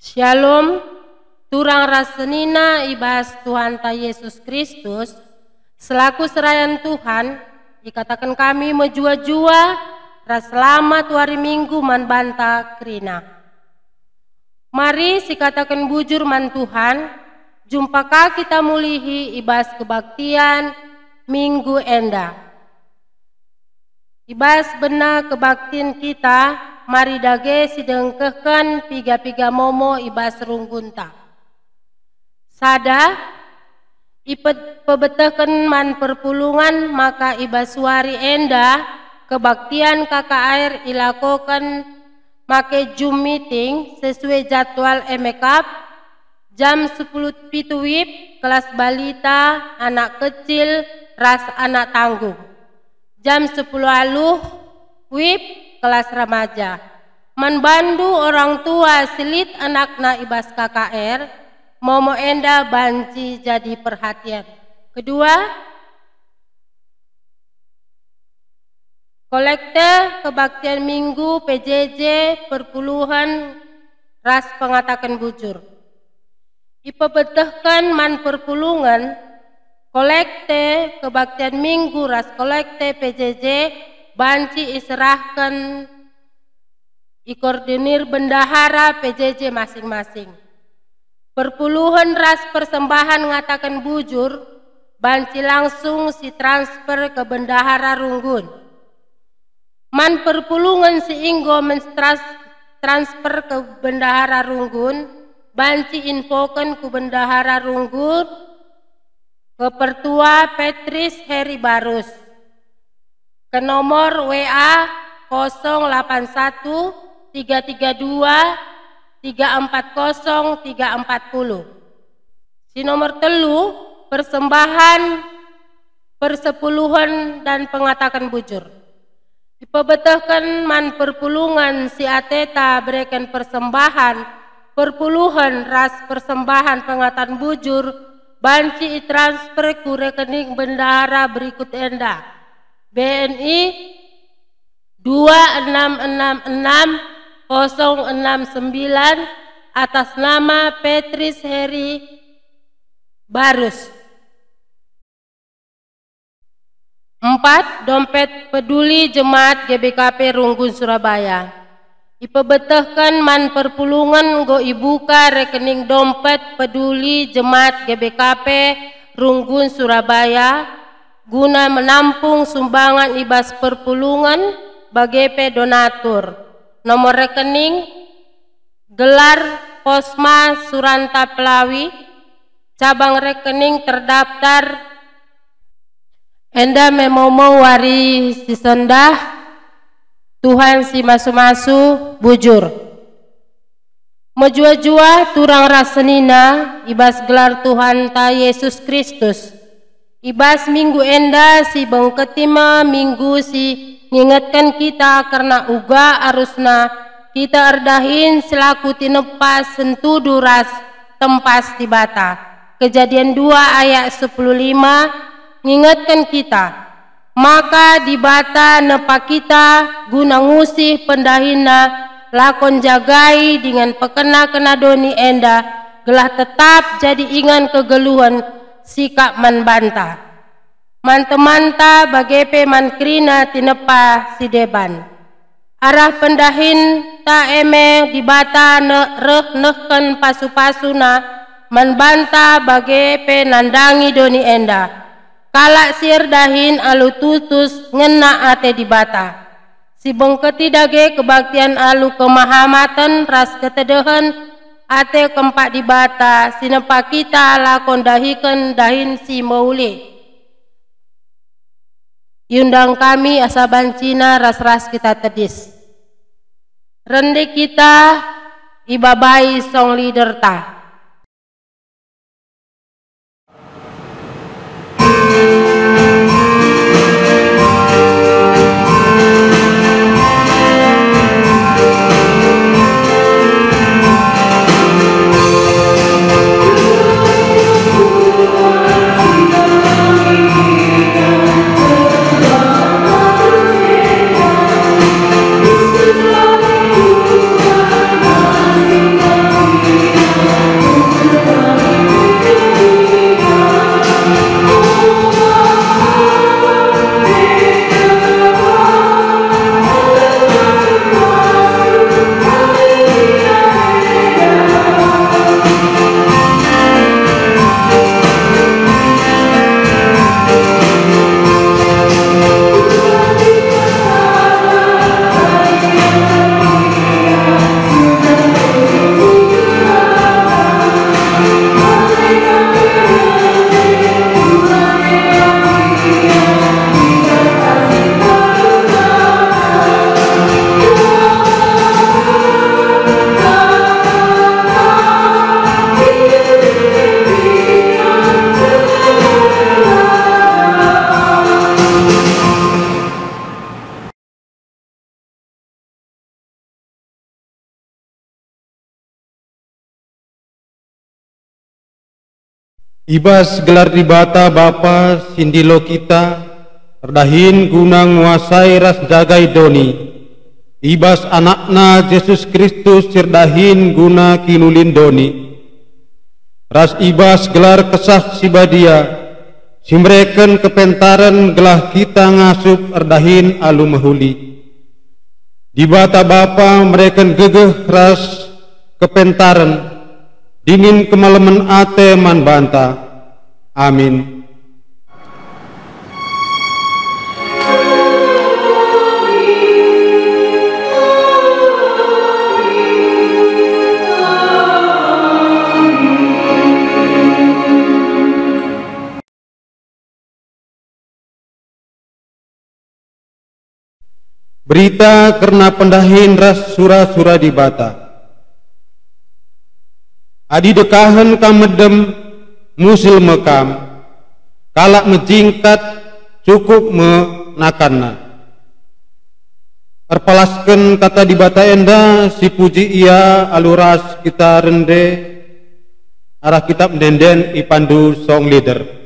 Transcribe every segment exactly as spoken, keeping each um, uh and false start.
Shalom, turang ras senina i bas Tuhanta Yesus Kristus, selaku serayan Tuhan, ikataken kami mejuah-juah ras selamat wari Minggu man banta kerina. Mari sikataken bujur man Tuhan, jumpa ka kita mulihi i bas kebaktian Minggu enda. I bas bena kebaktin kita, mari dage sidengkehken piga-piga momo i bas runggunta. Sada, ipe-, pebetehken man perpulungen maka i bas wari enda kebaktian K K R ilakoken make Zoom meeting sesuai jadwal e me kap, jam sepuluh pitu wib, kelas balita, anak kecil, ras anak tanggung. Jam sepuluh aluh, wib, kelas remaja. Man bandu orang tua si lit anakna i bas K K R, momo enda banci jadi perhatian. Kedua, kolekte kebaktian Minggu P J J perpulungen ras pengataken bujur. Ipebetehken man perpulungen, kolekte kebaktian Minggu ras kolekte P J J banci iserahken, ikoordinir bendahara P J J masing-masing. Perpulungen ras persembahan ngataken bujur banci langsung sitransfer ke bendahara runggun. Man perpulungen si enggo menstras-, transfer ke bendahara runggun, banci infoken ku bendahara runggun, ke Pertua Petris Heri Barus, ke nomor W A kosong lapan satu tiga tiga dua tiga empat kosong tiga empat puluh. Si nomor telu, persembahan persepuluhen dan pengataken bujur. Ipebetehken man perpulungen si ateta bereken persembahan, perpuluhen ras persembahan pengataken bujur banci itransfer ku rekening bendahara berikut enda: B N I dua enam enam enam kosong enam sembilan atas nama Petris Heri Barus. Empat, dompet peduli Jemaat G B K P Runggun Surabaya. Ipebetehken man perpulungen enggo ibuka rekening dompet peduli Jemaat G B K P Runggun Surabaya guna menampung sumbangan i bas perpulungen bage pe donatur. Nomor rekening, gelar Posma Suranta Pelawi, cabang rekening terdaftar. Enda me momo wari si sendah, Tuhan si masu-masu, bujur. Mejuah-juah turang ras senina i bas gelar Tuhanta Yesus Kristus. I bas minggu enda si bengketi me minggu si ngingetken kita kerna uga arusna kita erdahin selaku tinepa sentudu ras tempas Dibata. Kejadian dua ayat sepuluh lima ngingetken kita, maka Dibata nepa kita guna ngusih pendahinNa, lakon jagai dingen pekena-kena doni enda, gelah tetap jadi ingan kegeluhen sikap man banta, man temanta bage pe man kerina tinepa si deban. Arah pendahinta e me Dibata ne-, reh nehken pasu-pasuNa man banta bage pe nandangi doni enda. Kalak si erdahin alu tutus ngena ate Dibata. Si bengketi dage kebaktian alu kemahamaten ras ketedehen ate kempak Dibata si nepa kita lakon dahiken dahin si mehuli. Iundang kami asa bancina ras-ras kita tedis. Rende kita ibabai song leaderta. I bas gelar Dibata Bapa si ndilo kita, erdahin guna nguasai ras njagai doni, i bas AnakNa Jesus Kristus si erdahin guna kiniulin doni, ras i bas gelar Kesah Si Badia, si mereken kepentaren gelah kita ngasup erdahin alu mehuli. Dibata Bapa mereken gegeh ras kepentaren, dingen kemalemen ate man banta. Amin. Berita kerna pendahin ras sura-sura Dibata. Adi dekahen kam medem, musil me kam, kalak mejingkat, cukup me nakanna. Erpalasken kata Dibata enda, sipuji ia alu ras kita rende arah Kitap Ende-enden ipandu song leader.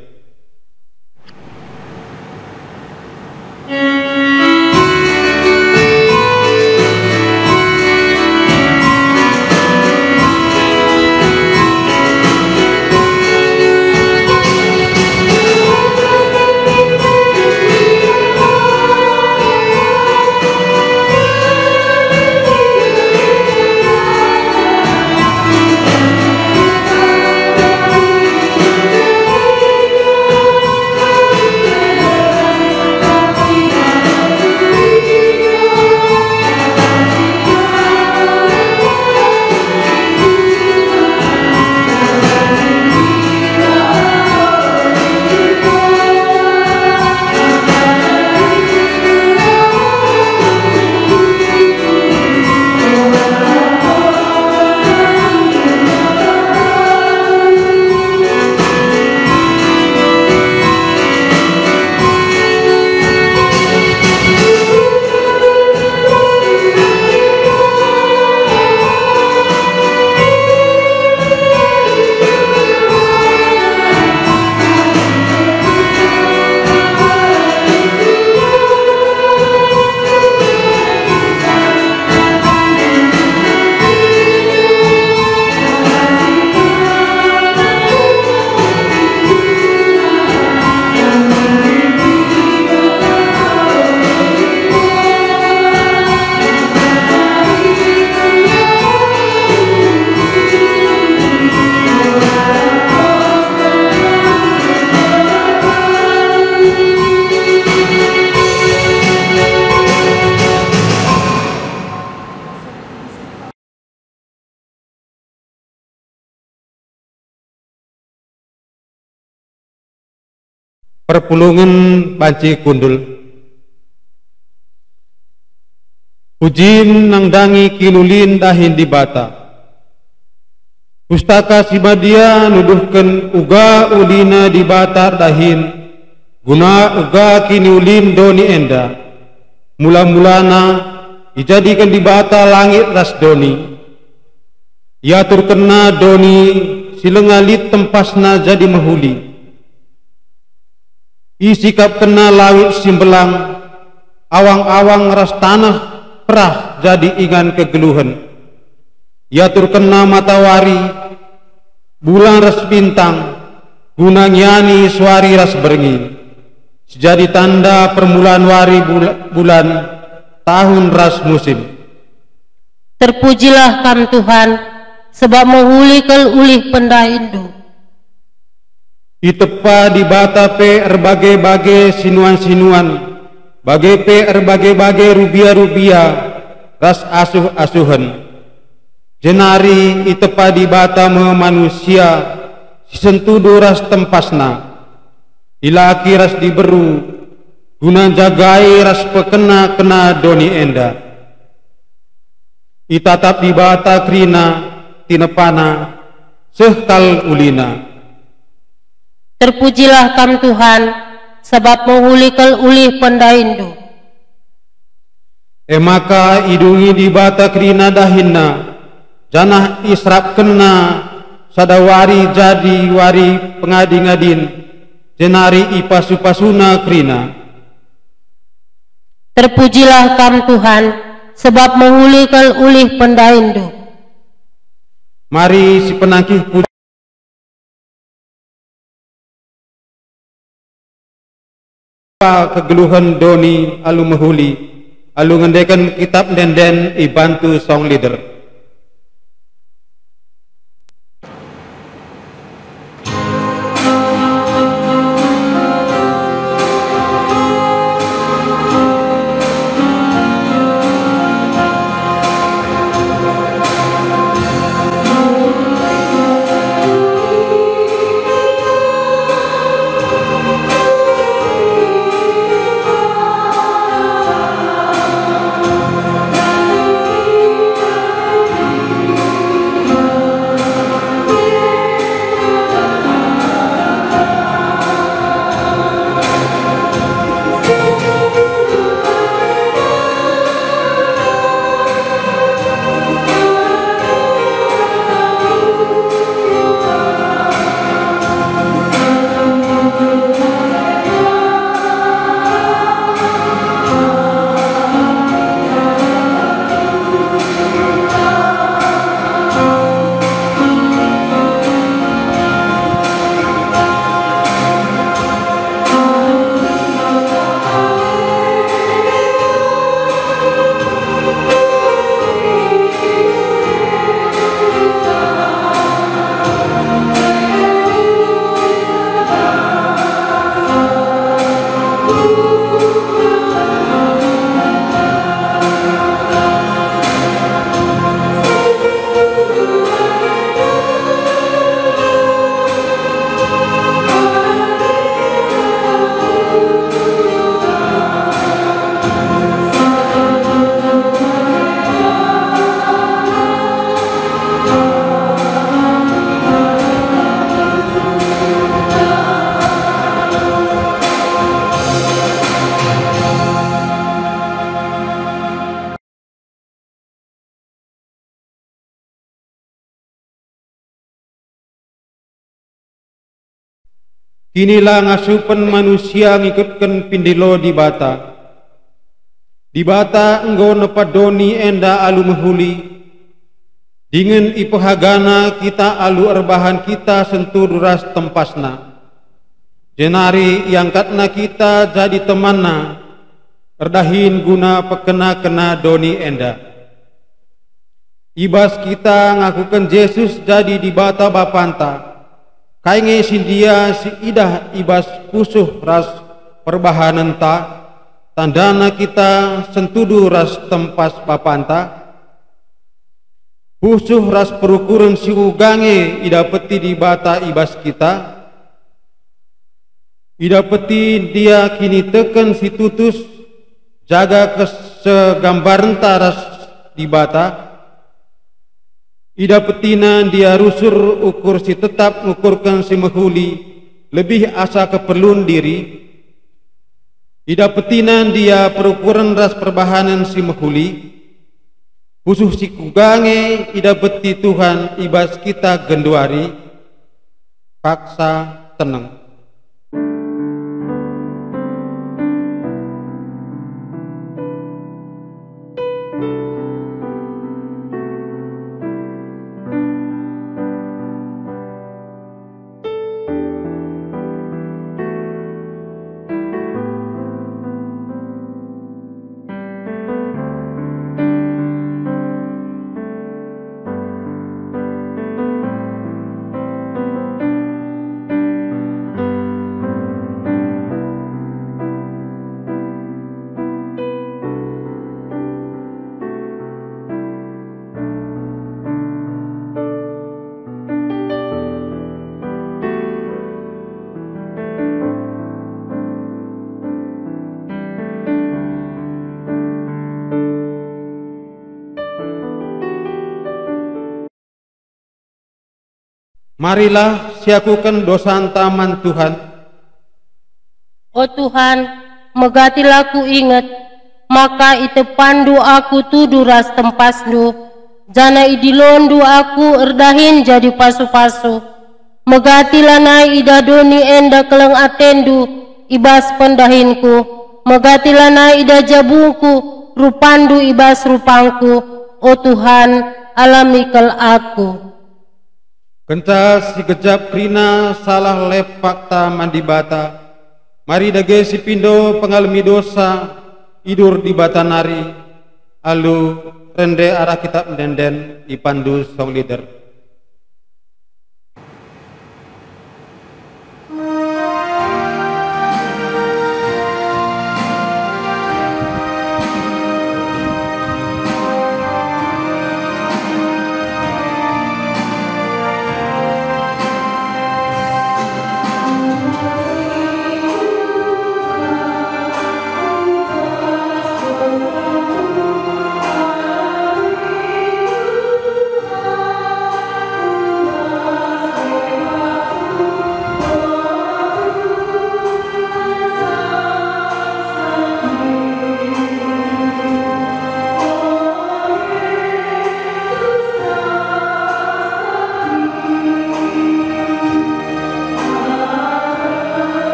Perpulungen banci kundul. Pujin nandangi kiniulin dahin Dibata. Pustaka Si Badia nuduhken uga ulina Dibata erdahin guna uga kiniulin doni enda. Mula-mulana ijadiken Dibata langit ras doni. IaturkenNa doni si langa lit tempasna jadi mehuli. IsikapkenNa lawit si mbelang, awang-awang ras taneh perah jadi ingan kegeluhen. IaturkenNa matawari, bulan ras bintang, guna ngiani suari ras berngi, si jadi tanda permulaan wari bul-, bulan, tahun ras musim. Terpujilah Kam, Tuhan, sebab mehuli kal ulih pendahinNdu. Itepa Dibata pe erbage-bage sinuan-sinuan, bage pe erbage-bage rubia-rubia ras asuh-asuhen. Jenari itepa Dibata me manusia si sentudu ras tempasna, dilaki ras diberu, guna njagai ras pekena-kena doni enda. Itatap Dibata kerina, tinepana, seh kal ulina. Terpujilah Kam, Tuhan, sabap mehuli kal ulih pendahinNdu. E maka idungi Dibata kerina dahinNa, janah iserapkenNa sada wari jadi wari pengadi-ngadin, jenari ipasu-pasuna kerina. Terpujilah Kam, Tuhan, sebab mehuli kal ulih pendahinNdu. Mari sipenangkih puji kegeluhen doni alu mehuli, alu ngendeken kitap ende-enden ibantu song leader. Kinilangasupen manusia ngikutken pindilo Dibata. Dibata enggo nepa doni enda alu mehuli, dingen ipehagaNa kita alu erbahan kita sentudu ras tempasNa. Jenari iangkatNa kita jadi temanNa, erdahin guna pekena-kena doni enda. I bas kita ngakuken Jesus jadi Dibata Bapanta, kai nge si ndia si idah i bas pusuh ras perbahanenta, tandana kita sentudu ras tempas Bapanta? Pusuh ras perukuren si uga nge idapeti Dibata i bas kita. Idapeti ndia kiniteken si tutus, jaga kesegambarenta ras Dibata. IdapetiNa ndia rusur ukur si tetap ngukurken si mehuli lebih asa keperlun diri. IdapetiNa ndia perukuren ras perbahanen si mehuli. Pusuh si kuga nge idapeti Tuhan i bas kita genduari, paksa teneng. Marilah siakuken dosanta man Tuhan. O Tuhan, megatilah kuinget, maka itepanndu aku tudu ras tempasndu, janah idilondu aku erdahin jadi pasu-pasu. Megati lanai idah doni enda keleng atendu i bas pendahinku, megati lanai idah jabungku rupandu i bas rupangku, o Tuhan, alami kal aku. Kenca si gejap kerina salah lepakta man Dibata, mari dage sipindo pengalemi dosa, idur Dibata nari, alu rende arah Kitap Ende-enden ibandu song lider.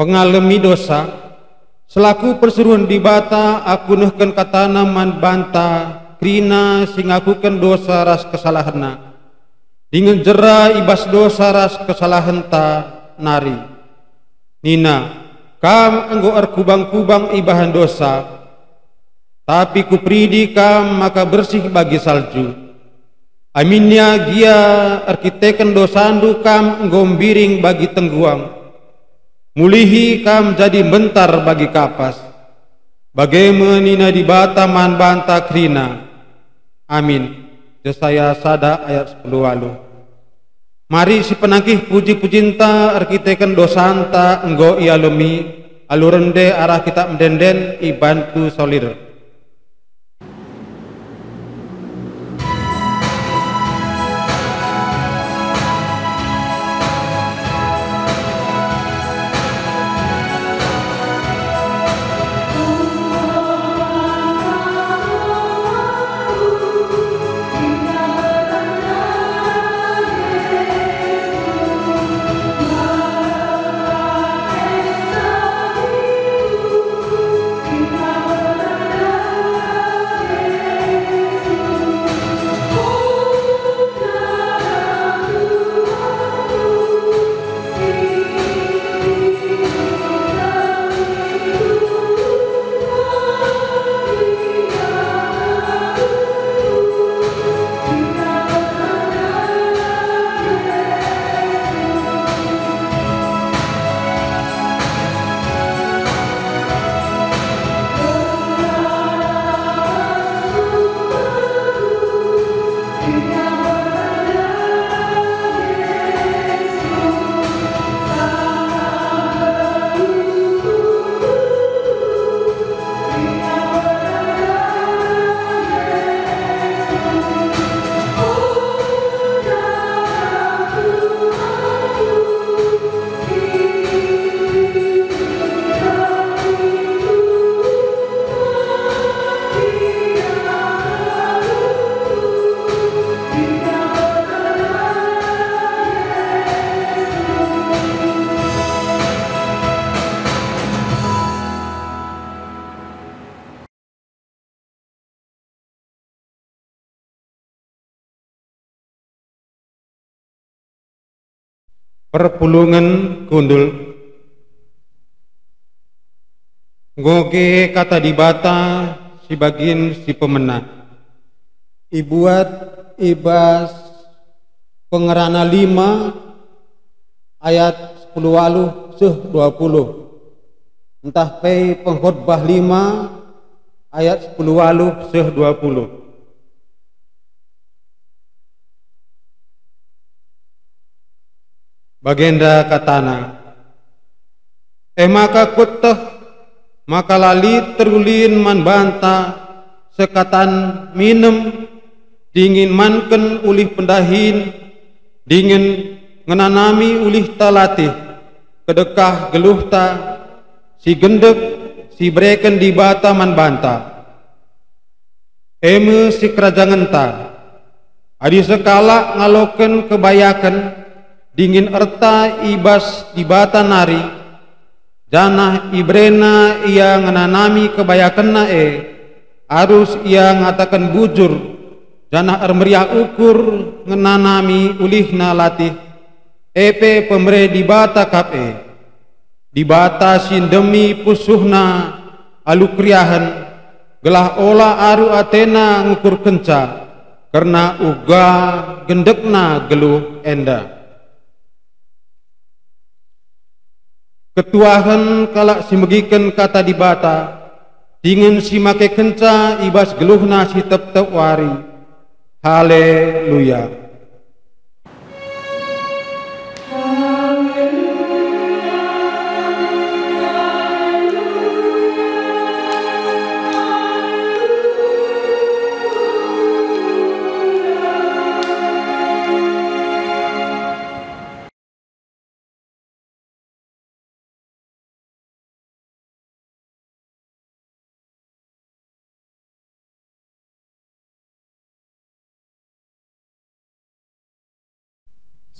Pengalemi dosa. Selaku persuruhen Dibata, aku nehken kataNa man banta kerina si ngakuken dosa ras kesalahenna, dingen jera i bas dosa ras kesalahenta nari. Nina, "Kam enggo erkubang-kubang ibahan dosa, tapi Kuperidi kam maka bersih bagi salju. Aminna gia erkiteken dosandu kam enggo mbiring bagi tengguang. Mulihi kam jadi mbentar bagi kapas." Bage me nina Dibata man banta kerina. Amin. Jesaya sada ayat sepuluh waluh. Mari sipenangkih puji-pujinta erkiteken dosanta enggo ialemi alu rende arah Kitap Ende-enden ibantu solider. Perpulungen kundul. Ngoge Kata Dibata si bagin si pemena. Ibuat i bas Pengerana lima ayat sepuluh waluh seh dua puluh, ntah pe Pengkhotbah lima ayat sepuluh waluh seh dua puluh. Bagenda katana, "E maka kueteh maka la lit terulin man banta sekatan minem dingen manken ulih pendahin, dingen ngenanami ulihta latih, kedekah geluhta si gendek si ibereken Dibata man banta." E me sikerajangenta. Adi sekalak ngaloken kebayaken dingen erta i bas Dibata nari, janah iberena ia ngenanami kebayakenna e, arus ia ngataken bujur, janah ermeriah ukur ngenanami ulihna latih, e pe pemere Dibata kap e. Dibata si ndemi pusuhna alu keriahen, gelah ola aru atena ngukurkenca kerna uga gendekna geluh enda. Ketuahen kalak si megiken Kata Dibata, dingen si makekenca i bas geluhna si tep-tep wari. Haleluya!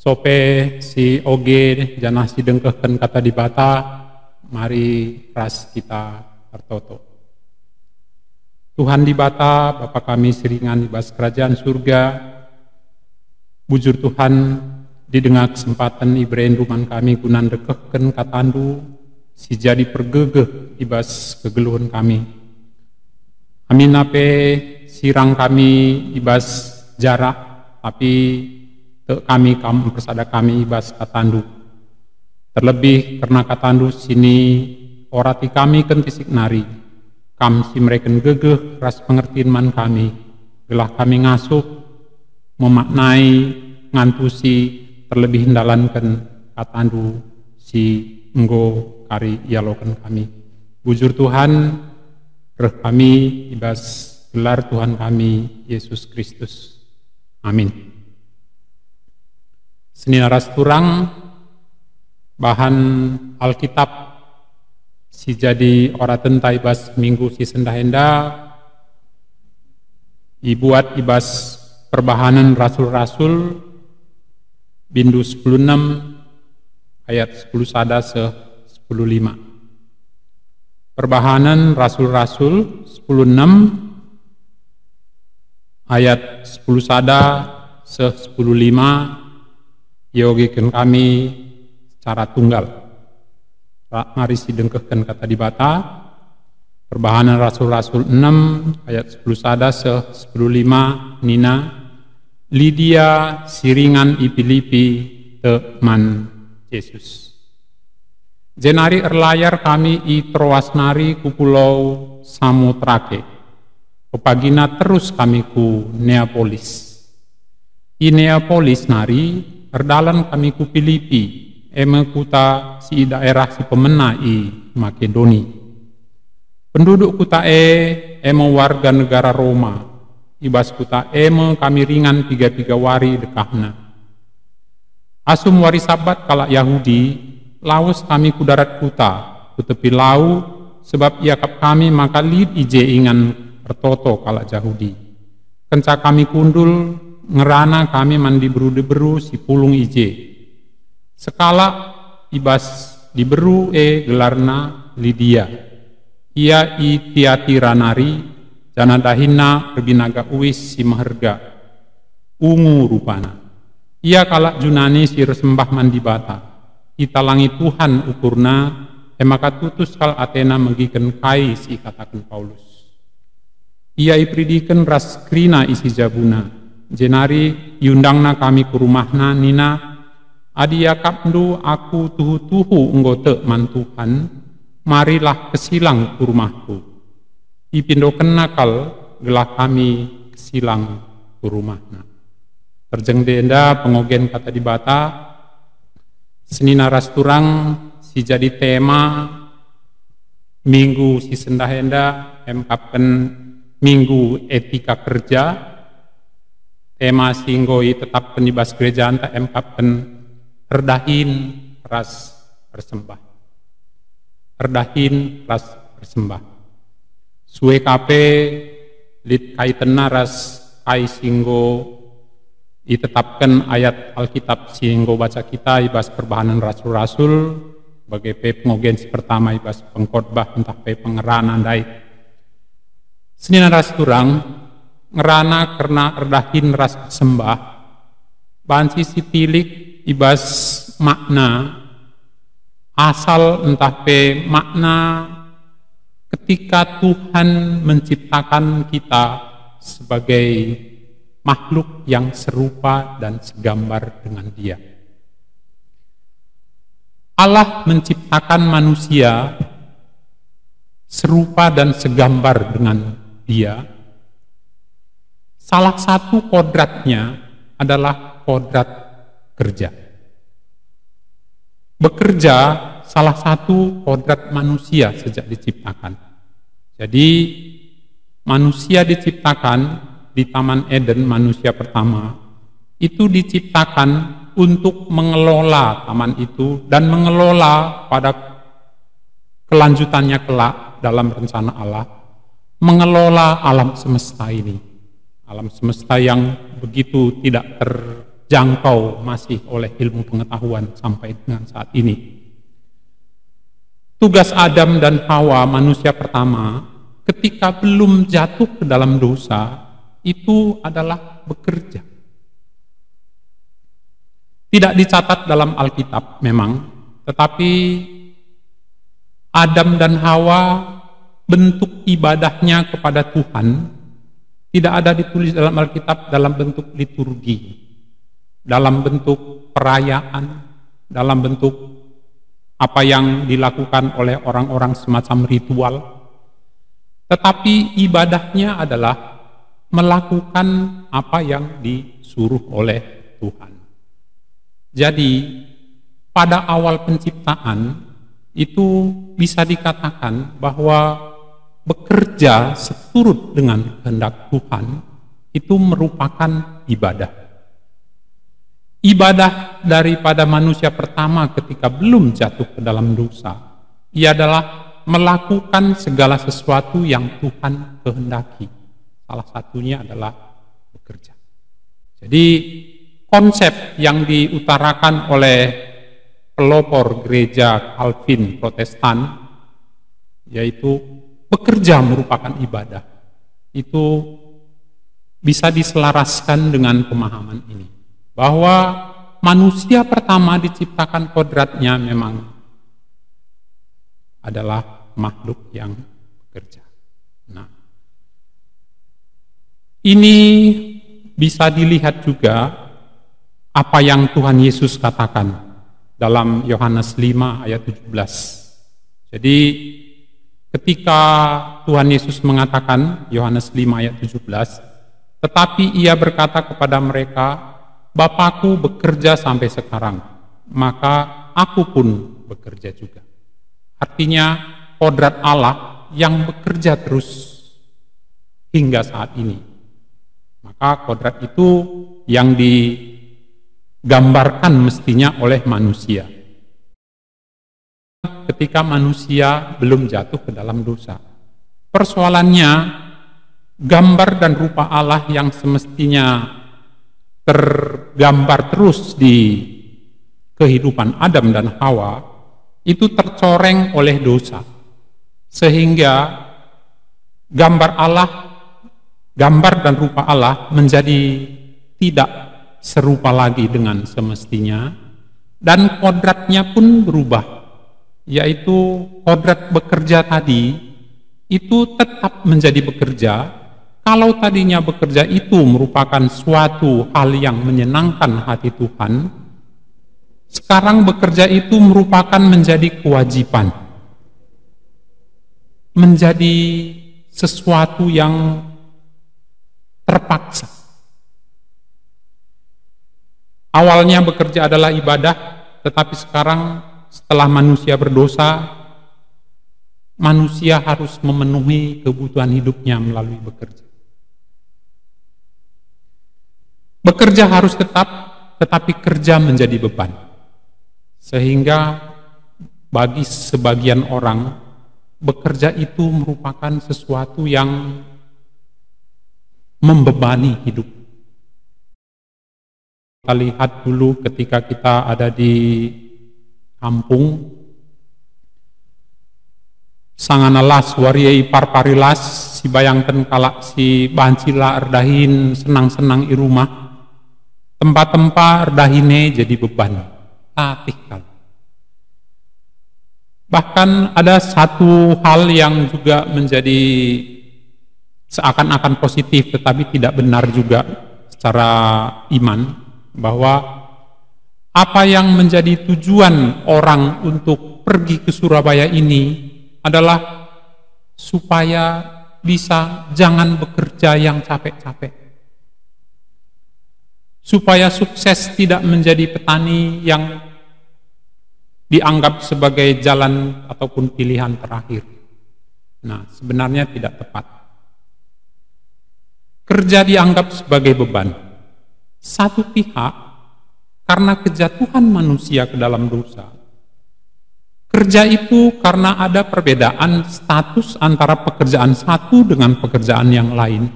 Sope si oge janah si dengkehken Kata Dibata, mari ras kita ertoto. Tuhan Dibata, Bapa kami si ringan i bas Kerajaan Surga, bujur Tuhan, didenga kesempaten ibereNdu man kami guna ndekehken KataNdu si jadi pergegeh i bas kegeluhen kami. Aminna pe sirang kami i bas jarak, tapi tek kami Kam mpersada kami i bas KataNdu. Terlebih kerna KataNdu si niorati kami kentisik nari, Kam si mereken gegeh ras pengertin man kami, gelah kami ngasup, memaknai, ngantusi, terlebih ndalanken KataNdu si enggo kari ialoken kami. Bujur Tuhan, reh kami i bas gelar Tuhan kami, Yesus Kristus. Amin. Senina ras turang, bahan Alkitab si jadi oratenta i bas minggu si sendah enda ibuat i bas Perbahanen Rasul-Rasul, bindu sepuluh enem, ayat sepuluh sada seh sepuluh lima. Perbahanen Rasul-Rasul sepuluh enem, ayat sepuluh sada seh sepuluh lima, iogeken kami secara tunggal. Ra-, mari sidengkehken Kata Dibata. Perbahanen Rasul-Rasul enem ayat sepuluh sada seh sepuluh lima nina, "Lidia si ringan i Pilipi tek man Jesus. Jenari erlayar kami i Troas nari ku pulau Samotrake. Pepagina terus kami ku Neapolis. I Neapolis nari erdalan kami ku Pilipi, e me kuta si i daerah si pemena i Makedoni. Penduduk kuta e, e me warga negara Roma. I bas kuta e me kami ringan piga-piga wari dekahna. Asum wari Sabat kalak Jahudi, lawes kami ku darat kuta, ku tepi lau, sebab iakap kami maka lit i je ingan ertoto kalak Jahudi. Kenca kami kundul, ngerana kami man diberu-diberu si pulung i je. Sekalak i bas diberu e gelarna Lidia. Ia i Tiatira nari, janah dahinna erbinaga uis si meherga. Ungu rupana. Ia kalak Junani si ersembah man Dibata. Italangi Tuhan ukurna, e maka tutus kal atena megiken kai si ikataken Paulus. Ia iperidiken ras kerina isi jabuna, jenari iundangna kami ku rumahna, nina, "Adi iakapndu aku tuhu-tuhu enggo tek man Tuhan, marilah kesilang ku rumahku." Ipindokenna kal gelah kami kesilang ku rumahna. Terjeng enda pengogen Kata Dibata, senina ras turang, si jadi tema minggu si sendah enda emkapken Minggu Etika Kerja. Tema si enggo itetapken i bas gerejanta emkapken erdahin ras ersembah. Erdahin ras ersembah. Sue ka pe lit kaitenna ras kai si enggo itetapken ayat Alkitab si enggo baca kita i bas Perbahanen Rasul-Rasul, bage pe pengogen si pertama i bas Pengkhotbah ntah pe pengerana ndai. Senina ras turang, ngerana kerna erdahin ras ersembah, banci sitilik i bas makna asal ntah pe makna ketika Tuhan menciptakan kita sebagai makhluk yang serupa dan segambar dengan Dia. Allah menciptakan manusia serupa dan segambar dengan Dia. Salah satu kodratnya adalah kodrat kerja. Bekerja salah satu kodrat manusia sejak diciptakan. Jadi, manusia diciptakan di Taman Eden, manusia pertama, itu diciptakan untuk mengelola taman itu dan mengelola pada kelanjutannya kelak dalam rencana Allah, mengelola alam semesta ini. Alam semesta yang begitu tidak terjangkau masih oleh ilmu pengetahuan sampai dengan saat ini. Tugas Adam dan Hawa, manusia pertama, ketika belum jatuh ke dalam dosa, itu adalah bekerja. Tidak dicatat dalam Alkitab memang, tetapi Adam dan Hawa, bentuk ibadahnya kepada Tuhan tidak ada ditulis dalam Alkitab dalam bentuk liturgi, dalam bentuk perayaan, dalam bentuk apa yang dilakukan oleh orang-orang semacam ritual. Tetapi ibadahnya adalah melakukan apa yang disuruh oleh Tuhan. Jadi, pada awal penciptaan itu bisa dikatakan bahwa bekerja seturut dengan kehendak Tuhan itu merupakan ibadah. Ibadah daripada manusia pertama ketika belum jatuh ke dalam dosa, ia adalah melakukan segala sesuatu yang Tuhan kehendaki. Salah satunya adalah bekerja. Jadi, konsep yang diutarakan oleh pelopor gereja Calvin Protestan, yaitu bekerja merupakan ibadah, itu bisa diselaraskan dengan pemahaman ini, bahwa manusia pertama diciptakan kodratnya memang adalah makhluk yang bekerja. Nah, ini bisa dilihat juga apa yang Tuhan Yesus katakan dalam Yohanes lima ayat tujuh belas. Jadi, ketika Tuhan Yesus mengatakan, Yohanes lima ayat tujuh belas, "Tetapi Ia berkata kepada mereka, 'Bapa-Ku bekerja sampai sekarang, maka Aku pun bekerja juga.'" Artinya, kodrat Allah yang bekerja terus hingga saat ini. Maka kodrat itu yang digambarkan mestinya oleh manusia. Ketika manusia belum jatuh ke dalam dosa. Persoalannya, gambar dan rupa Allah yang semestinya tergambar terus di kehidupan Adam dan Hawa itu tercoreng oleh dosa. Sehingga gambar Allah, gambar dan rupa Allah menjadi tidak serupa lagi dengan semestinya, dan kodratnya pun berubah, yaitu kodrat bekerja tadi itu tetap menjadi bekerja. Kalau tadinya bekerja itu merupakan suatu hal yang menyenangkan hati Tuhan, sekarang bekerja itu merupakan menjadi kewajiban, menjadi sesuatu yang terpaksa. Awalnya bekerja adalah ibadah, tetapi sekarang setelah manusia berdosa, manusia harus memenuhi kebutuhan hidupnya melalui bekerja. Bekerja harus tetap, tetapi kerja menjadi beban. Sehingga bagi sebagian orang, bekerja itu merupakan sesuatu yang membebani hidup. Kita lihat dulu ketika kita ada di kampung, sangana las wari e ipar-pari las, sibayangken kalak si banci la erdahin senang-senang i rumah, tempa-tempa erdahin e jadi beban, latih kal. Bahkan ada satu hal yang juga menjadi seakan-akan positif tetapi tidak benar juga secara iman, bahwa apa yang menjadi tujuan orang untuk pergi ke Surabaya ini adalah supaya bisa jangan bekerja yang capek-capek, supaya sukses tidak menjadi petani yang dianggap sebagai jalan ataupun pilihan terakhir. Nah, sebenarnya tidak tepat. Kerja dianggap sebagai beban. Satu pihak, karena kejatuhan manusia ke dalam dosa, kerja itu karena ada perbedaan status antara pekerjaan satu dengan pekerjaan yang lain,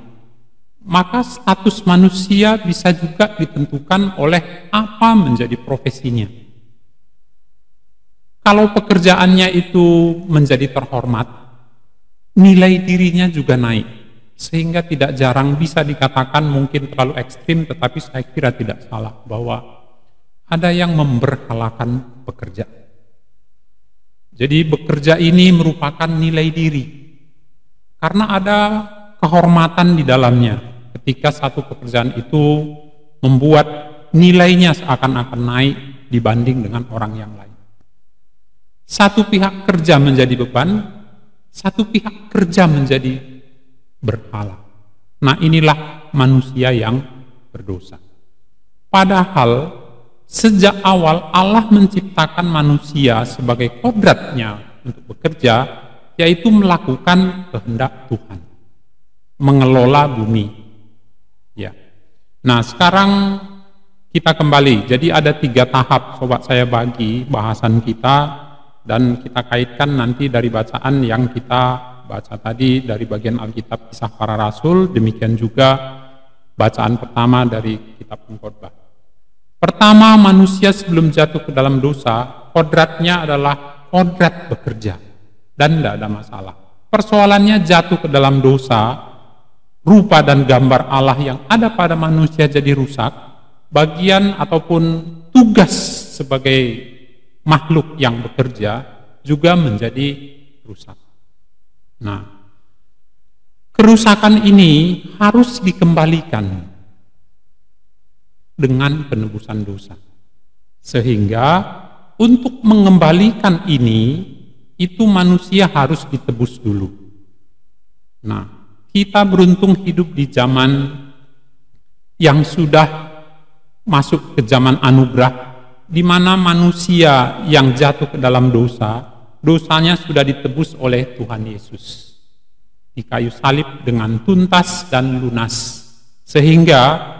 maka status manusia bisa juga ditentukan oleh apa menjadi profesinya. Kalau pekerjaannya itu menjadi terhormat, nilai dirinya juga naik, sehingga tidak jarang bisa dikatakan, mungkin terlalu ekstrim, tetapi saya kira tidak salah, bahwa ada yang memberhalakan pekerjaan. Jadi bekerja ini merupakan nilai diri. Karena ada kehormatan di dalamnya ketika satu pekerjaan itu membuat nilainya seakan-akan naik dibanding dengan orang yang lain. Satu pihak kerja menjadi beban, satu pihak kerja menjadi berhala. Nah, inilah manusia yang berdosa. Padahal sejak awal Allah menciptakan manusia sebagai kodratnya untuk bekerja, yaitu melakukan kehendak Tuhan, mengelola bumi. Ya. Nah, sekarang kita kembali. Jadi ada tiga tahap, sobat, saya bagi bahasan kita, dan kita kaitkan nanti dari bacaan yang kita baca tadi dari bagian Alkitab Kisah Para Rasul, demikian juga bacaan pertama dari kitab Pengkhotbah. Pertama, manusia sebelum jatuh ke dalam dosa, kodratnya adalah kodrat bekerja, dan tidak ada masalah. Persoalannya, jatuh ke dalam dosa, rupa dan gambar Allah yang ada pada manusia jadi rusak, bagian ataupun tugas sebagai makhluk yang bekerja juga menjadi rusak. Nah, kerusakan ini harus dikembalikan dengan penebusan dosa. Sehingga untuk mengembalikan ini, itu manusia harus ditebus dulu. Nah, kita beruntung hidup di zaman yang sudah masuk ke zaman anugerah, di mana manusia yang jatuh ke dalam dosa, dosanya sudah ditebus oleh Tuhan Yesus di kayu salib dengan tuntas dan lunas. Sehingga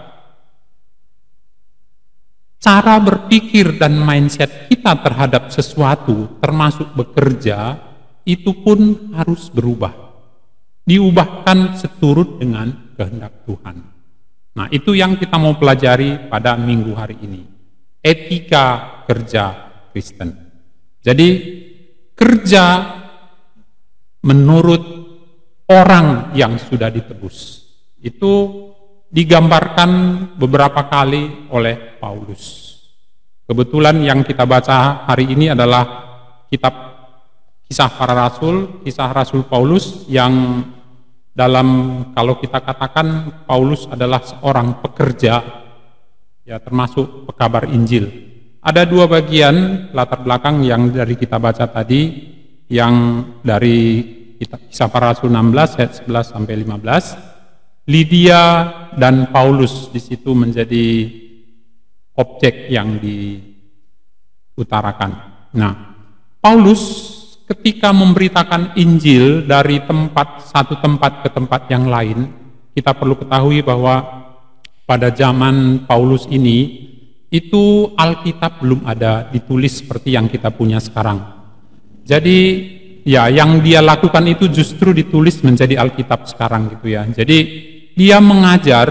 cara berpikir dan mindset kita terhadap sesuatu, termasuk bekerja, itu pun harus berubah. Diubahkan seturut dengan kehendak Tuhan. Nah, itu yang kita mau pelajari pada minggu hari ini. Etika kerja Kristen. Jadi, kerja menurut orang yang sudah ditebus. Itu digambarkan beberapa kali oleh Paulus. Kebetulan yang kita baca hari ini adalah kitab Kisah Para Rasul, Kisah Rasul Paulus yang dalam, kalau kita katakan, Paulus adalah seorang pekerja, ya, termasuk pekabar Injil. Ada dua bagian latar belakang yang dari kita baca tadi, yang dari kitab Kisah Para Rasul enam belas ayat sebelas sampai lima belas. Lydia dan Paulus di situ menjadi objek yang diutarakan. Nah, Paulus ketika memberitakan Injil dari tempat, satu tempat ke tempat yang lain, kita perlu ketahui bahwa pada zaman Paulus ini, itu Alkitab belum ada ditulis seperti yang kita punya sekarang. Jadi, ya, yang dia lakukan itu justru ditulis menjadi Alkitab sekarang, gitu ya. Jadi, dia mengajar,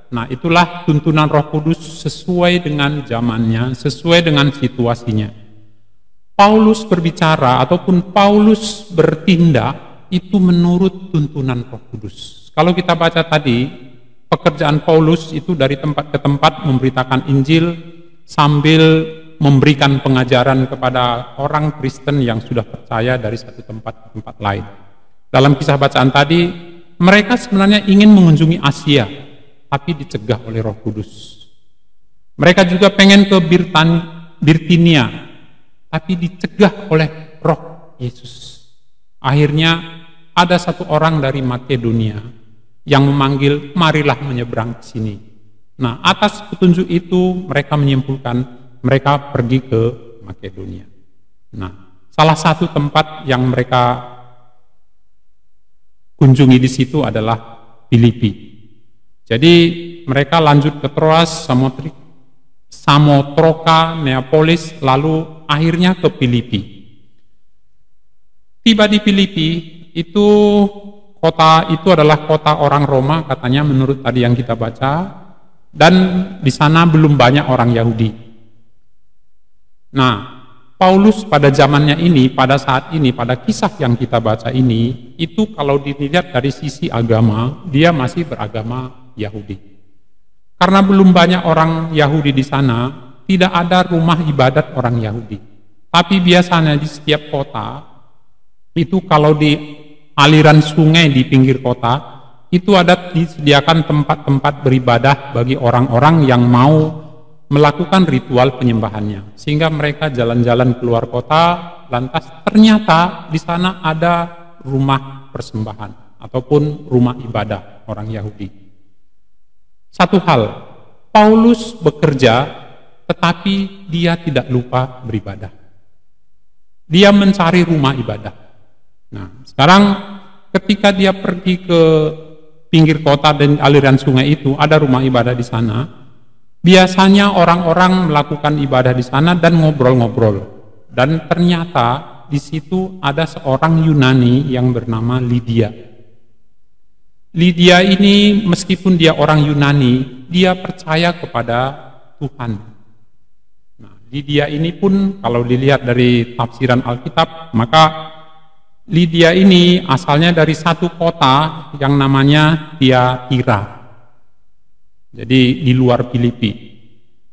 nah, itulah tuntunan Roh Kudus sesuai dengan zamannya, sesuai dengan situasinya. Paulus berbicara ataupun Paulus bertindak itu menurut tuntunan Roh Kudus. Kalau kita baca tadi, pekerjaan Paulus itu dari tempat ke tempat memberitakan Injil sambil memberikan pengajaran kepada orang Kristen yang sudah percaya dari satu tempat ke tempat lain. Dalam kisah bacaan tadi, mereka sebenarnya ingin mengunjungi Asia, tapi dicegah oleh Roh Kudus. Mereka juga pengen ke Birtan-, Bitinia, tapi dicegah oleh Roh Yesus. Akhirnya, ada satu orang dari Makedonia yang memanggil, "Marilah menyeberang ke sini." Nah, atas petunjuk itu, mereka menyimpulkan mereka pergi ke Makedonia. Nah, salah satu tempat yang mereka kunjungi di situ adalah Filipi. Jadi, mereka lanjut ke Troas, Samotri-, Samotroka, Neapolis, lalu akhirnya ke Filipi. Tiba di Filipi, itu kota, itu adalah kota orang Roma, katanya, menurut tadi yang kita baca, dan di sana belum banyak orang Yahudi. Nah, Paulus pada zamannya ini, pada saat ini, pada kisah yang kita baca ini, itu kalau dilihat dari sisi agama, dia masih beragama Yahudi. Karena belum banyak orang Yahudi di sana, tidak ada rumah ibadat orang Yahudi. Tapi biasanya di setiap kota, itu kalau di aliran sungai di pinggir kota, itu ada disediakan tempat-tempat beribadah bagi orang-orang yang mau melakukan ritual penyembahannya. Sehingga mereka jalan-jalan keluar kota, lantas ternyata di sana ada rumah persembahan ataupun rumah ibadah orang Yahudi. Satu hal, Paulus bekerja, tetapi dia tidak lupa beribadah. Dia mencari rumah ibadah. Nah, sekarang ketika dia pergi ke pinggir kota dan aliran sungai itu, ada rumah ibadah di sana. Biasanya orang-orang melakukan ibadah di sana dan ngobrol-ngobrol. Dan ternyata di situ ada seorang Yunani yang bernama Lydia. Lydia ini, meskipun dia orang Yunani, dia percaya kepada Tuhan. Nah, Lydia ini pun, kalau dilihat dari tafsiran Alkitab, maka Lydia ini asalnya dari satu kota yang namanya Tiatira. Jadi, di luar Filipi.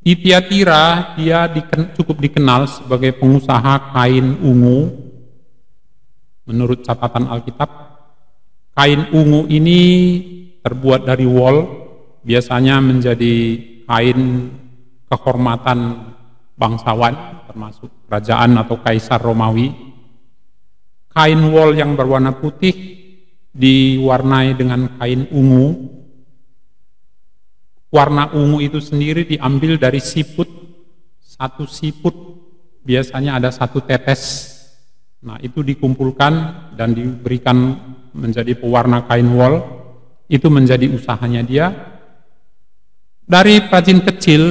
Di Tiatira, dia diken-, cukup dikenal sebagai pengusaha kain ungu. Menurut catatan Alkitab, kain ungu ini terbuat dari wol, biasanya menjadi kain kehormatan bangsawan, termasuk kerajaan atau kaisar Romawi. Kain wol yang berwarna putih diwarnai dengan kain ungu. Warna ungu itu sendiri diambil dari siput. Satu siput biasanya ada satu tetes. Nah, itu dikumpulkan dan diberikan menjadi pewarna kain wol. Itu menjadi usahanya dia. Dari perajin kecil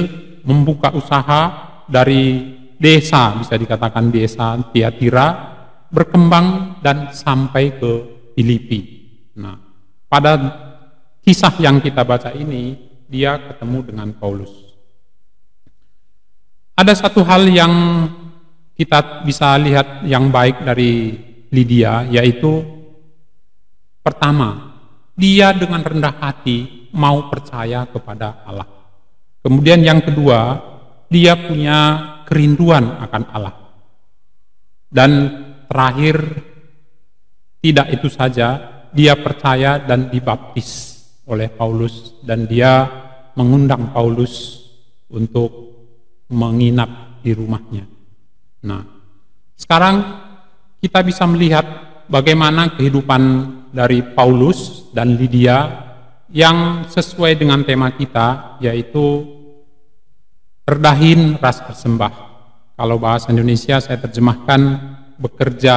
membuka usaha dari desa, bisa dikatakan desa Tiatira, berkembang dan sampai ke Filipi. Nah, pada kisah yang kita baca ini, dia ketemu dengan Paulus. Ada satu hal yang kita bisa lihat yang baik dari Lydia, yaitu, pertama, dia dengan rendah hati mau percaya kepada Allah. Kemudian yang kedua, dia punya kerinduan akan Allah. Dan terakhir, tidak itu saja, dia percaya dan dibaptis oleh Paulus, dan dia mengundang Paulus untuk menginap di rumahnya. Nah, sekarang kita bisa melihat bagaimana kehidupan dari Paulus dan Lidia yang sesuai dengan tema kita, yaitu erdahin ras ersembah. Kalau bahasa Indonesia saya terjemahkan bekerja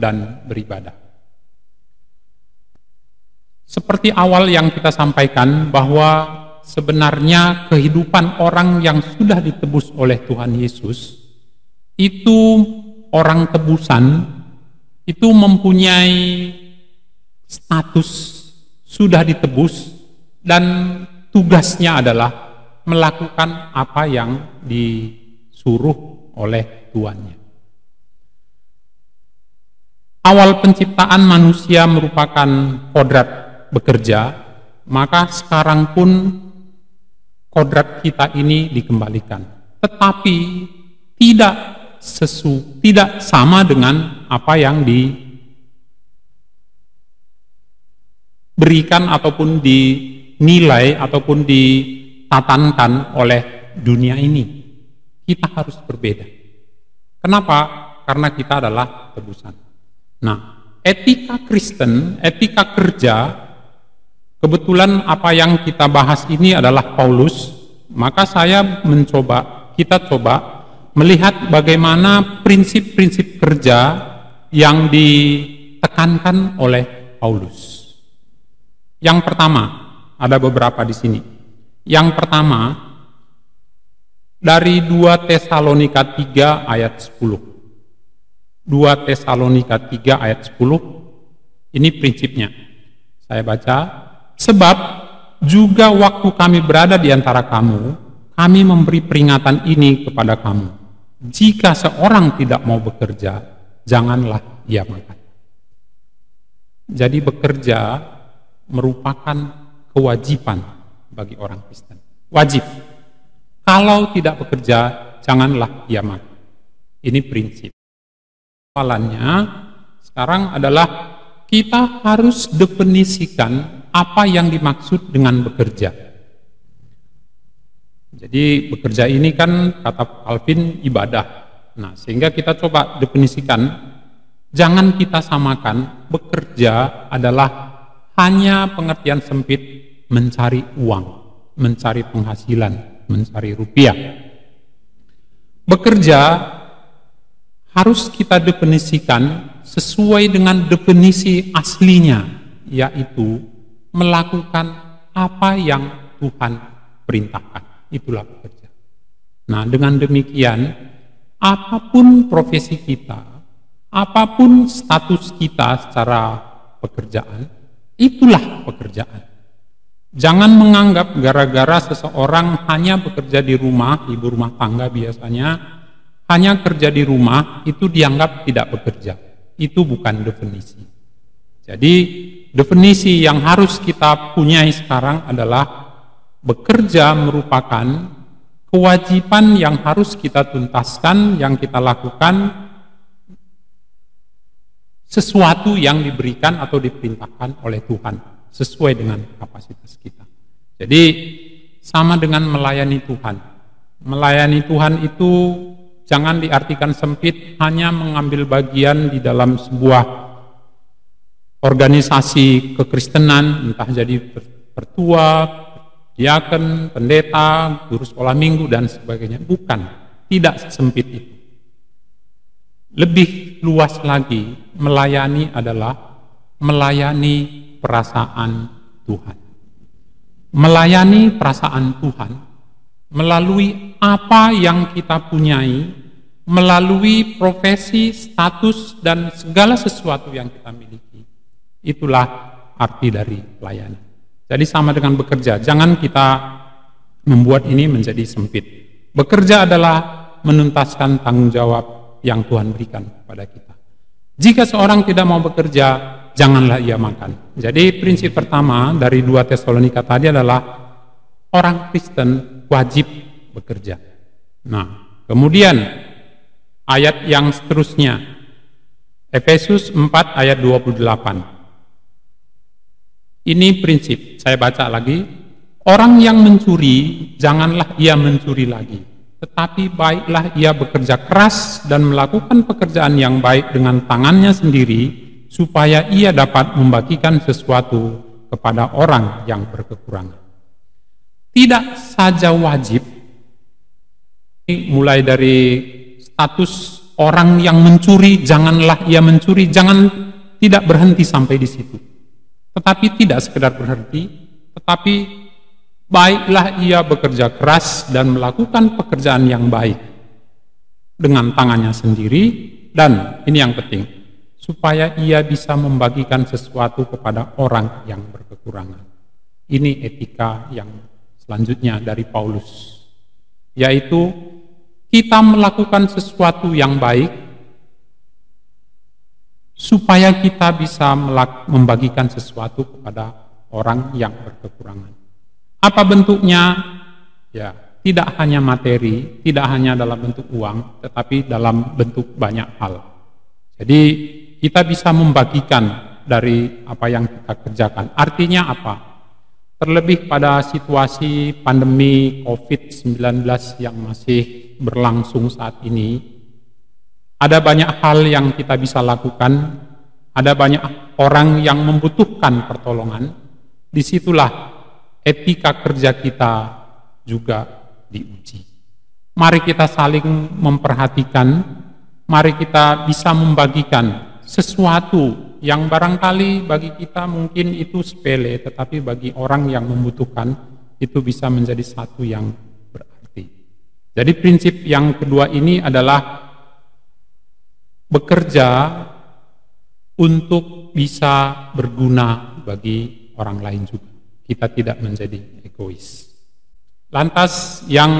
dan beribadah. Seperti awal yang kita sampaikan, bahwa sebenarnya kehidupan orang yang sudah ditebus oleh Tuhan Yesus, itu orang tebusan, itu mempunyai status sudah ditebus, dan tugasnya adalah melakukan apa yang disuruh oleh tuannya. Awal penciptaan manusia merupakan kodrat bekerja, maka sekarang pun kodrat kita ini dikembalikan. Tetapi tidak sesu-, tidak sama dengan apa yang diberikan ataupun dinilai ataupun ditatankan oleh dunia ini. Kita harus berbeda. Kenapa? Karena kita adalah tebusan. Nah, etika Kristen, etika kerja, kebetulan apa yang kita bahas ini adalah Paulus, maka saya mencoba, kita coba melihat bagaimana prinsip-prinsip kerja yang ditekankan oleh Paulus. Yang pertama, ada beberapa di sini. Yang pertama, dari dua Tesalonika tiga ayat sepuluh. Dua Tesalonika tiga ayat sepuluh, ini prinsipnya. Saya baca, "Sebab juga waktu kami berada di antara kamu, kami memberi peringatan ini kepada kamu. Jika seorang tidak mau bekerja, janganlah ia makan." Jadi bekerja merupakan kewajiban bagi orang Kristen. Wajib. Kalau tidak bekerja, janganlah ia makan. Ini prinsip. Persoalannya sekarang adalah kita harus definisikan apa yang dimaksud dengan bekerja. Jadi bekerja ini kan kata Calvin ibadah. Nah, sehingga kita coba definisikan, jangan kita samakan bekerja adalah hanya pengertian sempit mencari uang, mencari penghasilan, mencari rupiah. Bekerja harus kita definisikan sesuai dengan definisi aslinya, yaitu melakukan apa yang Tuhan perintahkan. Itulah bekerja. Nah, dengan demikian, apapun profesi kita, apapun status kita secara pekerjaan, itulah pekerjaan. Jangan menganggap gara-gara seseorang hanya bekerja di rumah, ibu rumah tangga biasanya, hanya kerja di rumah, itu dianggap tidak bekerja. Itu bukan definisi. Jadi, definisi yang harus kita punyai sekarang adalah bekerja merupakan kewajiban yang harus kita tuntaskan, yang kita lakukan, sesuatu yang diberikan atau diperintahkan oleh Tuhan sesuai dengan kapasitas kita. Jadi, sama dengan melayani Tuhan. Melayani Tuhan itu jangan diartikan sempit, hanya mengambil bagian di dalam sebuah organisasi kekristenan, entah jadi per-, pertua, diaken, pendeta, guru sekolah minggu, dan sebagainya. Bukan, tidak sesempit itu. Lebih luas lagi, melayani adalah melayani perasaan Tuhan. Melayani perasaan Tuhan melalui apa yang kita punyai, melalui profesi, status, dan segala sesuatu yang kita miliki. Itulah arti dari pelayanan. Jadi sama dengan bekerja, jangan kita membuat ini menjadi sempit. Bekerja adalah menuntaskan tanggung jawab yang Tuhan berikan kepada kita. Jika seorang tidak mau bekerja, janganlah ia makan. Jadi, prinsip pertama dari dua Tesalonika tadi adalah orang Kristen wajib bekerja. Nah, kemudian ayat yang seterusnya, Efesus empat ayat dua puluh delapan. Ini prinsip, saya baca lagi. "Orang yang mencuri, janganlah ia mencuri lagi, tetapi baiklah ia bekerja keras dan melakukan pekerjaan yang baik dengan tangannya sendiri, supaya ia dapat membagikan sesuatu kepada orang yang berkekurangan." Tidak saja wajib, mulai dari status orang yang mencuri, janganlah ia mencuri, jangan, tidak berhenti sampai di situ. Tetapi tidak sekedar berhenti, tetapi baiklah ia bekerja keras dan melakukan pekerjaan yang baik dengan tangannya sendiri, dan ini yang penting, supaya ia bisa membagikan sesuatu kepada orang yang berkekurangan. Ini etika yang selanjutnya dari Paulus, yaitu kita melakukan sesuatu yang baik supaya kita bisa melak-, membagikan sesuatu kepada orang yang berkekurangan. Apa bentuknya? Ya, tidak hanya materi, tidak hanya dalam bentuk uang, tetapi dalam bentuk banyak hal. Jadi, kita bisa membagikan dari apa yang kita kerjakan. Artinya apa? Terlebih pada situasi pandemi covid sembilan belas yang masih berlangsung saat ini, ada banyak hal yang kita bisa lakukan, ada banyak orang yang membutuhkan pertolongan. Disitulah etika kerja kita juga diuji. Mari kita saling memperhatikan, mari kita bisa membagikan sesuatu yang barangkali bagi kita mungkin itu sepele, tetapi bagi orang yang membutuhkan itu bisa menjadi satu yang berarti. Jadi, prinsip yang kedua ini adalah bekerja untuk bisa berguna bagi orang lain juga. Kita tidak menjadi egois. Lantas, yang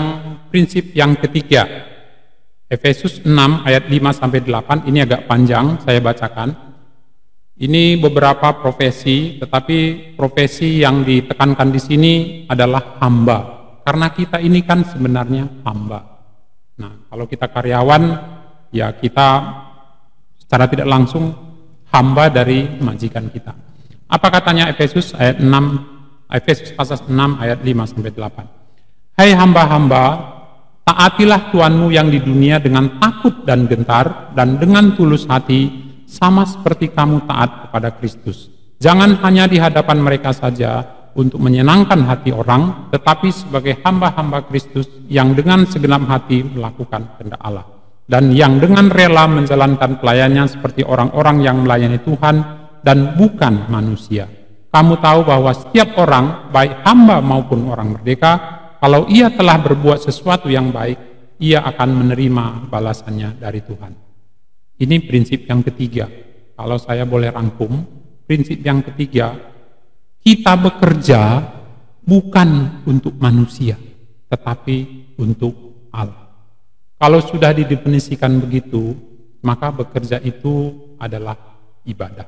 prinsip yang ketiga, Efesus enam ayat lima sampai delapan, ini agak panjang saya bacakan. Ini beberapa profesi, tetapi profesi yang ditekankan di sini adalah hamba. Karena kita ini kan sebenarnya hamba. Nah, kalau kita karyawan, ya, kita secara tidak langsung hamba dari majikan kita. Apa katanya Efesus ayat enam, Efesus pasal enam ayat lima sampai delapan? "Hai hamba-hamba, taatilah tuanmu yang di dunia dengan takut dan gentar dan dengan tulus hati, sama seperti kamu taat kepada Kristus. Jangan hanya di hadapan mereka saja untuk menyenangkan hati orang, tetapi sebagai hamba-hamba Kristus yang dengan segenap hati melakukan kehendak Allah, dan yang dengan rela menjalankan pelayanannya seperti orang-orang yang melayani Tuhan dan bukan manusia. Kamu tahu bahwa setiap orang, baik hamba maupun orang merdeka, kalau ia telah berbuat sesuatu yang baik, ia akan menerima balasannya dari Tuhan." Ini prinsip yang ketiga. Kalau saya boleh rangkum, prinsip yang ketiga, kita bekerja bukan untuk manusia, tetapi untuk Allah. Kalau sudah didefinisikan begitu, maka bekerja itu adalah ibadah.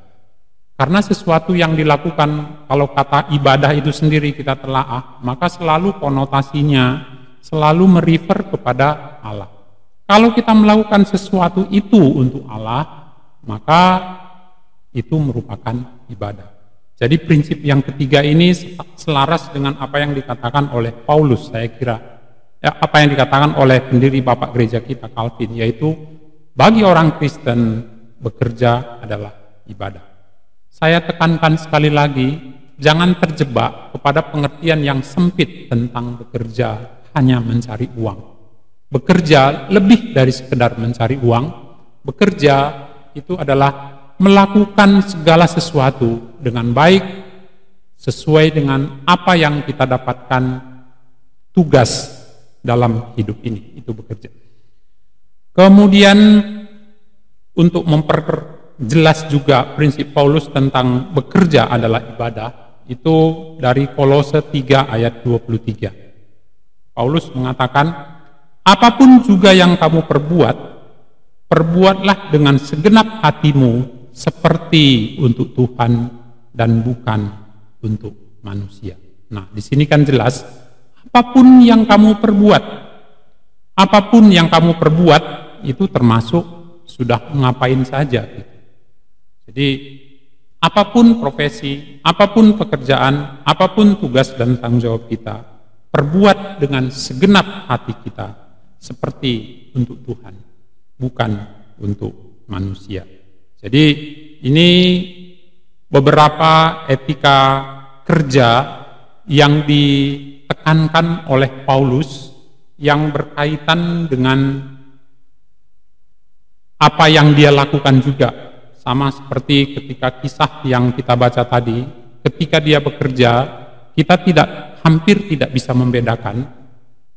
Karena sesuatu yang dilakukan, kalau kata ibadah itu sendiri kita telaah, maka selalu konotasinya selalu merefer kepada Allah. Kalau kita melakukan sesuatu itu untuk Allah, maka itu merupakan ibadah. Jadi, prinsip yang ketiga ini se-, selaras dengan apa yang dikatakan oleh Paulus, saya kira. Ya, apa yang dikatakan oleh pendiri Bapak Gereja kita, Calvin, yaitu bagi orang Kristen, bekerja adalah ibadah. Saya tekankan sekali lagi, jangan terjebak kepada pengertian yang sempit tentang bekerja hanya mencari uang. Bekerja lebih dari sekedar mencari uang. Bekerja itu adalah melakukan segala sesuatu dengan baik, sesuai dengan apa yang kita dapatkan tugas dalam hidup ini, itu bekerja. Kemudian, untuk memperjelas juga prinsip Paulus tentang bekerja adalah ibadah, itu dari Kolose tiga ayat dua puluh tiga. Paulus mengatakan, "Apapun juga yang kamu perbuat, perbuatlah dengan segenap hatimu seperti untuk Tuhan dan bukan untuk manusia. Nah, di sini kan jelas, apapun yang kamu perbuat, apapun yang kamu perbuat, itu termasuk sudah ngapain saja, gitu. Jadi, apapun profesi, apapun pekerjaan, apapun tugas dan tanggung jawab kita, perbuat dengan segenap hati kita seperti untuk Tuhan, bukan untuk manusia. Jadi, ini beberapa etika kerja yang ditekankan oleh Paulus yang berkaitan dengan apa yang dia lakukan juga. Sama seperti ketika kisah yang kita baca tadi, ketika dia bekerja, kita tidak, hampir tidak bisa membedakan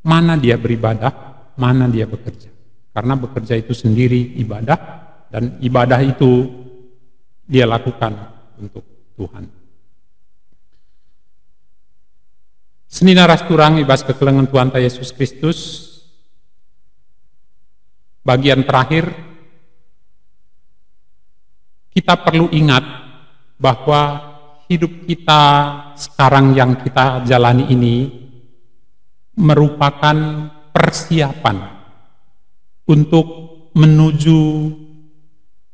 mana dia beribadah, mana dia bekerja. Karena bekerja itu sendiri ibadah, dan ibadah itu dia lakukan untuk Tuhan. Senina ras turang i bas kekelengen Tuhanta Yesus Kristus, bagian terakhir, kita perlu ingat bahwa hidup kita sekarang yang kita jalani ini merupakan persiapan untuk menuju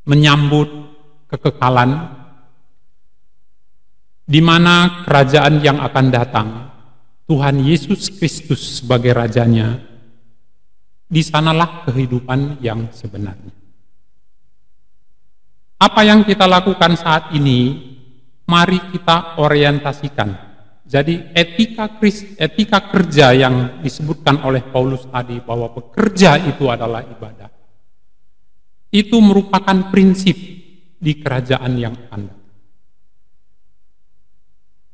menyambut kekekalan, di mana kerajaan yang akan datang, Tuhan Yesus Kristus sebagai Rajanya, di sanalah kehidupan yang sebenarnya. Apa yang kita lakukan saat ini, mari kita orientasikan. Jadi, etika Kris-, etika kerja yang disebutkan oleh Paulus tadi, bahwa bekerja itu adalah ibadah, itu merupakan prinsip di kerajaan yang akan datang.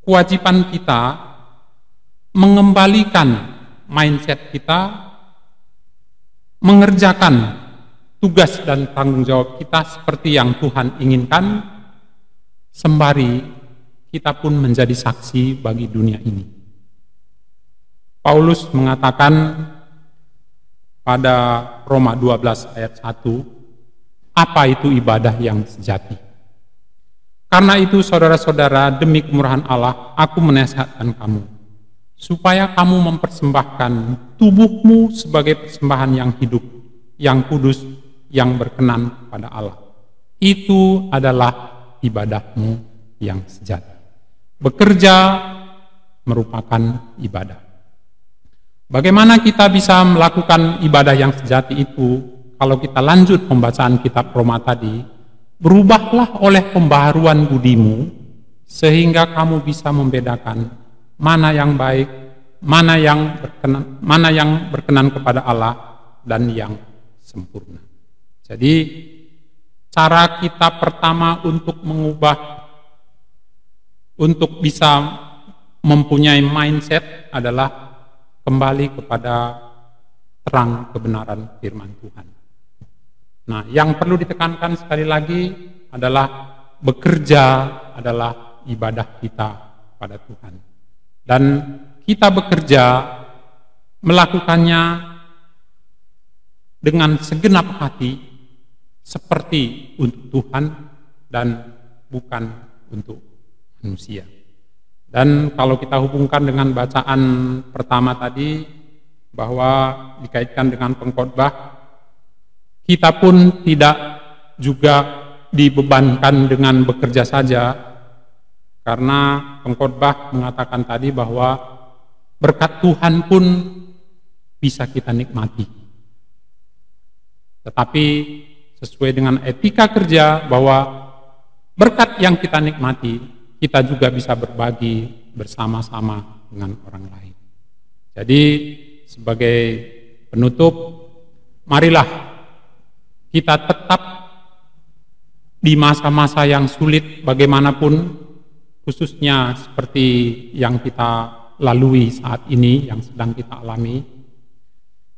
Kewajiban kita mengembalikan mindset kita, mengerjakan tugas dan tanggung jawab kita seperti yang Tuhan inginkan, sembari kita pun menjadi saksi bagi dunia ini. Paulus mengatakan pada Roma dua belas ayat satu, apa itu ibadah yang sejati? Karena itu, saudara-saudara, demi kemurahan Allah, aku menasihatkan kamu, supaya kamu mempersembahkan tubuhmu sebagai persembahan yang hidup, yang kudus, yang berkenan kepada Allah. Itu adalah ibadahmu yang sejati. Bekerja merupakan ibadah. Bagaimana kita bisa melakukan ibadah yang sejati itu? Kalau kita lanjut pembacaan kitab Roma tadi, berubahlah oleh pembaharuan budimu, sehingga kamu bisa membedakan mana yang baik, mana yang berkenan, mana yang berkenan kepada Allah, dan yang sempurna. Jadi, cara kita pertama untuk mengubah, untuk bisa mempunyai mindset adalah kembali kepada terang kebenaran firman Tuhan. Nah, yang perlu ditekankan sekali lagi adalah bekerja adalah ibadah kita pada Tuhan. Dan kita bekerja, melakukannya dengan segenap hati, seperti untuk Tuhan dan bukan untuk manusia. Dan kalau kita hubungkan dengan bacaan pertama tadi, bahwa dikaitkan dengan pengkhotbah, kita pun tidak juga dibebankan dengan bekerja saja, karena pengkhotbah mengatakan tadi bahwa berkat Tuhan pun bisa kita nikmati. Tetapi sesuai dengan etika kerja, bahwa berkat yang kita nikmati, kita juga bisa berbagi bersama-sama dengan orang lain. Jadi, sebagai penutup, marilah kita tetap di masa-masa yang sulit bagaimanapun, khususnya seperti yang kita lalui saat ini, yang sedang kita alami,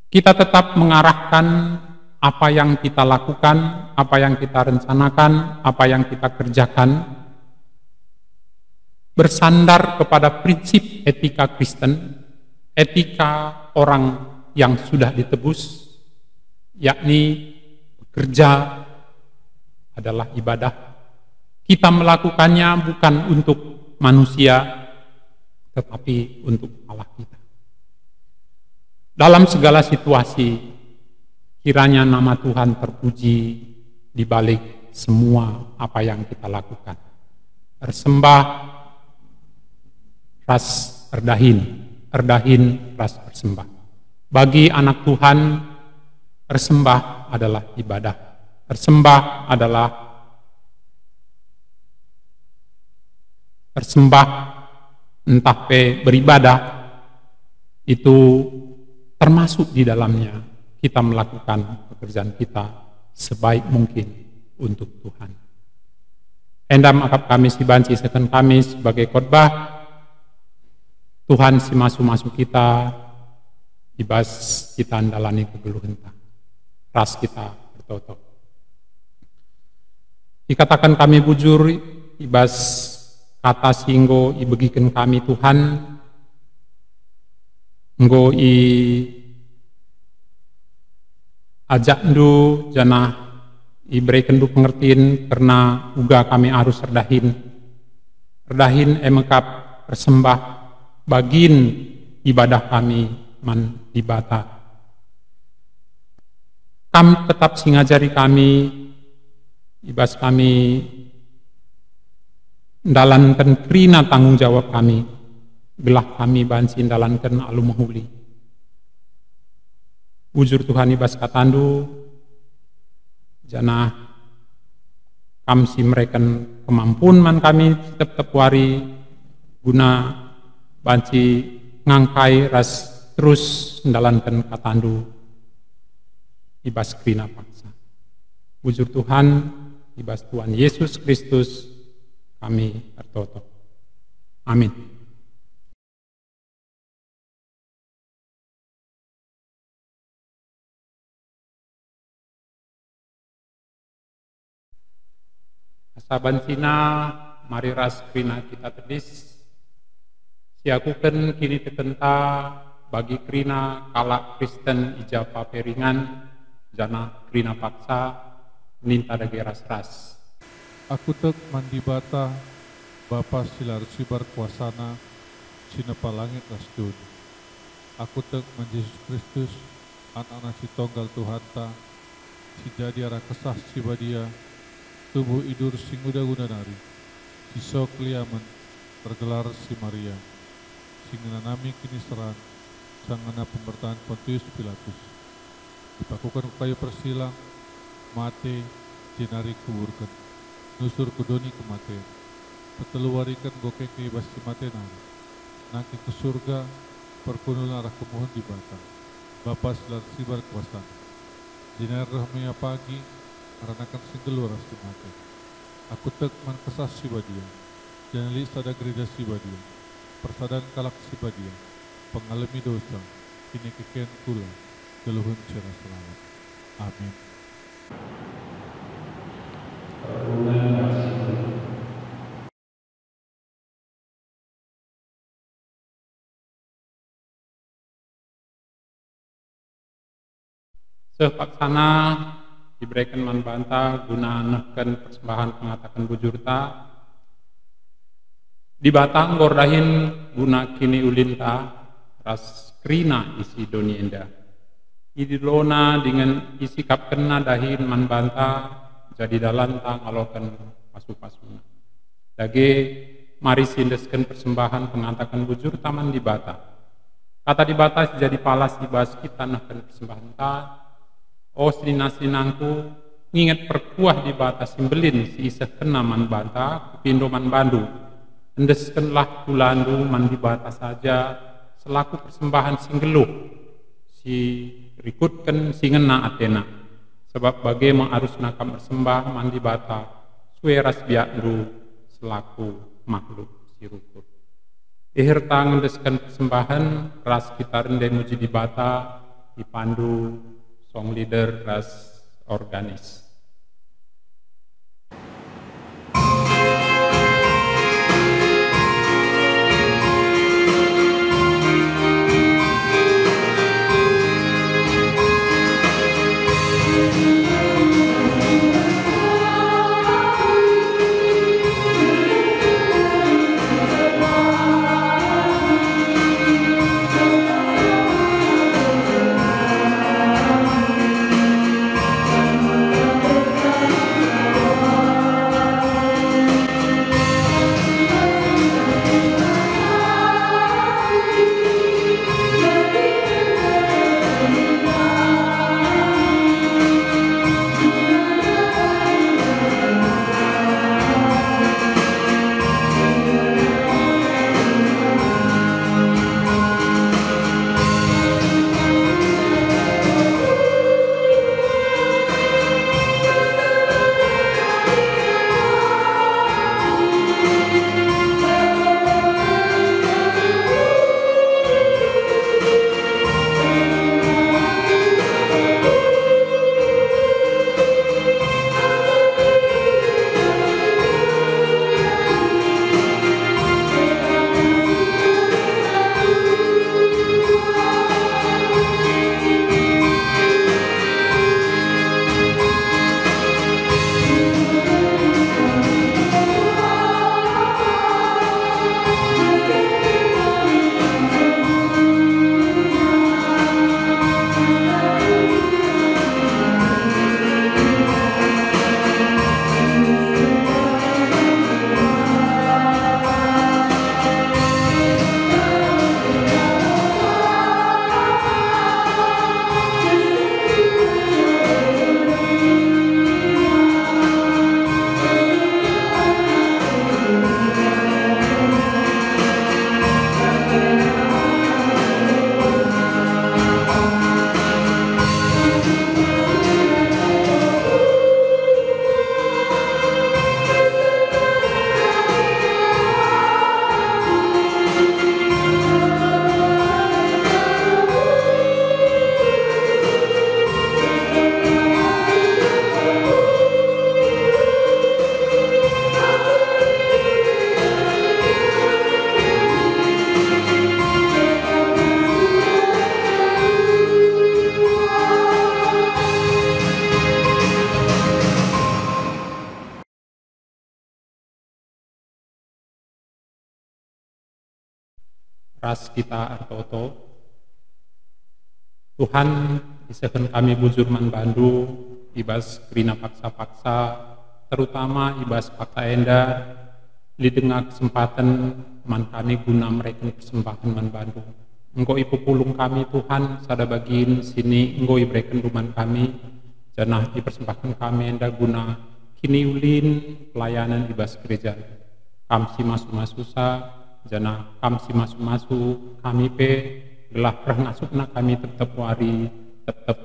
kita tetap mengarahkan apa yang kita lakukan, apa yang kita rencanakan, apa yang kita kerjakan, bersandar kepada prinsip etika Kristen, etika orang yang sudah ditebus, yakni bekerja adalah ibadah, Kita melakukannya bukan untuk manusia, tetapi untuk Allah kita. Dalam segala situasi, kiranya nama Tuhan terpuji di balik semua apa yang kita lakukan. Ersembah ras erdahin, erdahin ras ersembah. Bagi anak Tuhan, ersembah adalah ibadah. Ersembah adalah ersembah, ntah pe beribadah, itu termasuk di dalamnya kita melakukan pekerjaan kita sebaik mungkin untuk Tuhan. Enda me akap kami si banci isehken kami sebagai khotbah, Tuhan si masu-masu kita, i bas kita ndalani kegeluhenta, ras kita ertoto. Ikataken kami bujur i bas kata si enggo ibegiken kami, Tuhan, enggo iajakndu janah iberekenndu pengertin kerna uga kami arus erdahin. Erdahin e me kap ersembah bagin ibadah kami man Dibata. Kam tetap si ngajari kami, i bas kami ndalanken kerina tanggung jawab kami, gelah kami banci ndalanken alu mehuli. Bujur Tuhan i bas katandu, janah Kam si mereken kemampuan man kami si tep-tep wari, guna banci ngangkai ras terus ndalanken katandu i bas kerina paksa. Bujur Tuhan, i bas Tuhan Yesus Kristus kami ertoto. Amin. Asa banci mari ras kerina kita tedis, siakuken kinitekenta bagi kerina kalak Kristen i ja pe ringan, janah kerina paksa, ninta dage ras-ras. Aku tek man Dibata, Bapa si la ersibar kuasaNa, si nepa langit ras doni. Aku tek man Jesus Kristus, Anakna si tonggal Tuhanta, si jadi arah Kesah Si Badia, tubuh idur si nguda-nguda nari, si so keliamen, ergelar si Maria, si ngenanami kiniseran, sangana pemerintahen Pontius Pilatus. Ipakuken ku kayu persilang, mate, jenari kuburken, nusur ku doni kematen. Petelu wariken enggo keke i bas si mate nari. Nangkih ku Surga, perkundul arah kemuhen Dibata, Bapa si la ersibar kuasaNa. Jenari reh me Ia pagi, ngeranaken si nggeluh ras si mate. Aku tek man Kesah Si Badia, janah lit sada Gereja Si Badia, persadan kalak si badia, pengalemi dosa, kinekeken kula, geluhen si erna selamat. Amin. Seh paksana ibereken man banta guna nehken persembahen pengataken bujurta. Dibata enggo erdahin guna kiniulinta ras kerina isi doni enda. IdiloNa dingen isikapkenNa dahin man banta jadi dalanta ngaloken pasu-pasuNa. Dage, mari siendesken persembahen pengataken bujurta man Dibata. Kata Dibata si jadi palas i bas kita nehken persembahenta. O senina-seninangku, nginget perkuah Dibata si mbelin si isehkenNa man banta, kupindo man bandu. Endeskenlah kulandu man Dibata saja selaku persembahen si nggeluh, si rikutken si ngena ateNa. Sabap bage me arusna kam ersembah man Dibata, sue ras biakndu selaku makhluk si rukut. Iberta ngendesken persembahen ras kita rende muji Dibata, ipandu song leader ras organis. Ras kita ertoto. Tuhan, isehken kami bujur man bandu i bas kerina paksa-paksa, terutama i bas paksa enda, lit denga kesempaten man kami guna mereken persembahen man bandu. Enggo ipepulung kami, Tuhan, sada bagin si enggo iberekenndu man kami, janah ipersembahken kami enda guna kiniulin pelayanan i bas gereja. Kam si masu-masusa, janah kam si masu-masu kami pe, gelah reh ngasupna kami tep-tep wari, tep-tep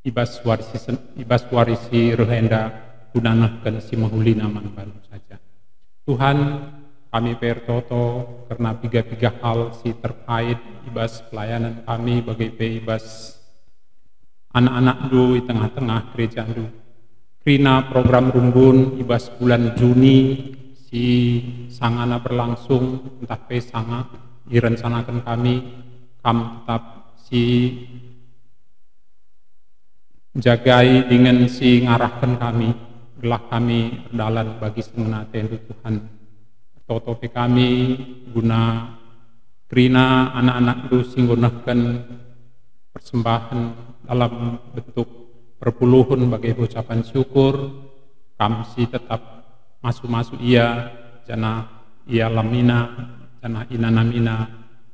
i bas wari si sen-, i bas wari si reh enda, guna nehken si mehulina man bandu saja. Tuhan, kami pe ertoto kerna piga-piga hal si terkait i bas pelayanan kami, bage pe i bas anak-anakndu i tengah-tengah gerejandu. Kerina program runggun i bas bulan Juni si sangana berlangsung, ntah pe sanga irencanaken kami, kam tetap si njagai dingen si ngarahken kami, gelah kami erdalan bagi si ngena atendu, Tuhan. Ertoto pe kami guna kerina anak-anakndu si enggo nehken persembahen dalam bentuk perpuluhen bage ucapan syukur, kam si tetap masu-masu ia, janah ia lamina, janah inanamina,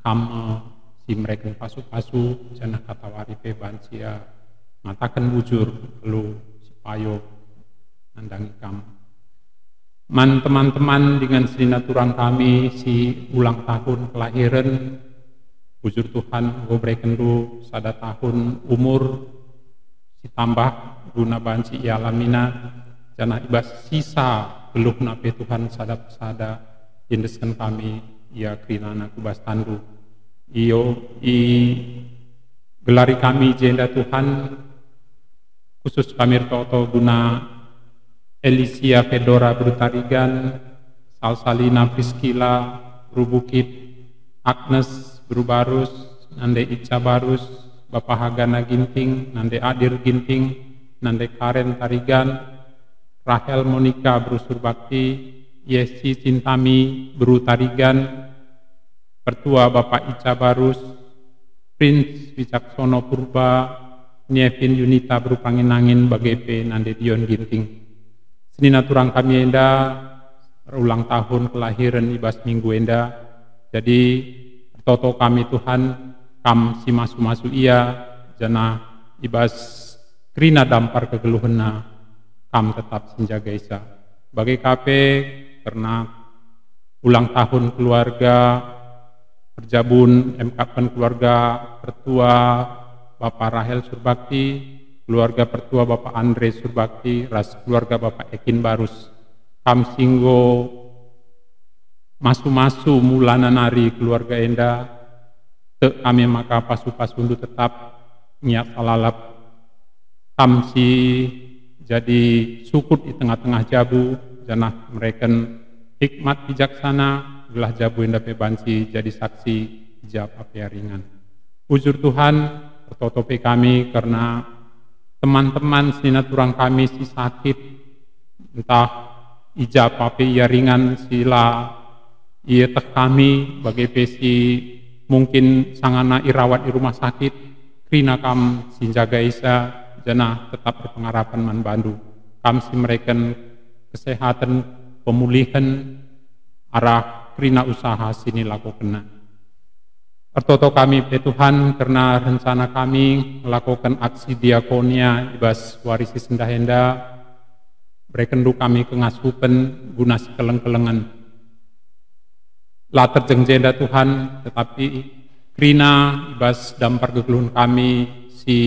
kam, eh, si mereken pasu-pasu, janah katawari pe banci ia ngataken bujur alu si payo nandangi kam. Man teman-teman dingen senina turang kami si ulang tahun kelahiren, bujur Tuhan enggo berekenndu sada tahun umur si tambah guna banci ialamina, janah i bas sisa geluhna pe Tuhan sada persada iendesken kami ia kerinana ku bas tandu. Iyo, igelari kami jenda Tuhan, khusus kami ertoto guna Elisia Fedora beru Tarigan, Salsalina Priskila beru Bukit, Agnes beru Barus, nande Ica Barus, Bapa Hagana Ginting, nande Adir Ginting, nande Karen Tarigan, Rahel Monika beru Surbakti, Yesi Cintami beru Tarigan, Pertua Bapa Ica Barus, Prince Wicaksono Purba, Nievin Yunita beru Pangin-angin bage pe nande Dion Ginting. Senina turang kami enda erulang tahun kelahiren i bas minggu enda. Jadi, ertoto kami Tuhan, kam si masu-masu ia, janah i bas kerina dampar kegeluhenna, kam tetap si njagaisa. Bage ka pe kerna ulang tahun keluarga, perjabun emkapken keluarga pertua Bapa Rahel Surbakti, keluarga pertua Bapa Andre Surbakti, ras keluarga Bapa Ekin Barus. Kam si enggo masu-masu mulana nari keluarga enda, tek kami maka pasu-pasundu tetap ngiak salalap. Kam si jadi sukut i tengah-tengah jabu, janah mereken hikmat bijaksana, gelah jabu enda pe banci jadi saksi i ja pe ia ringan. Bujur Tuhan, ertoto pe kami kerna teman-teman senina turang kami si sakit, ntah i ja pe ia ringan si la ieteh kami, bage pe si mungkin sangana irawat i rumah sakit, kerina kam si njagaisa, janah tetap erpengarapen man bandu. Kam si mereken kesehaten, pemulihen, arah kerina usaha si nilakokenna. Ertoto kami pe Tuhan kerna rencana kami ngelakoken aksi diakonia i bas wari si sendah enda, berekenndu kami kengasupen guna sikeleng-kelengen. La terjeng jenda Tuhan, tetapi kerina i bas dampar kegeluhen kami si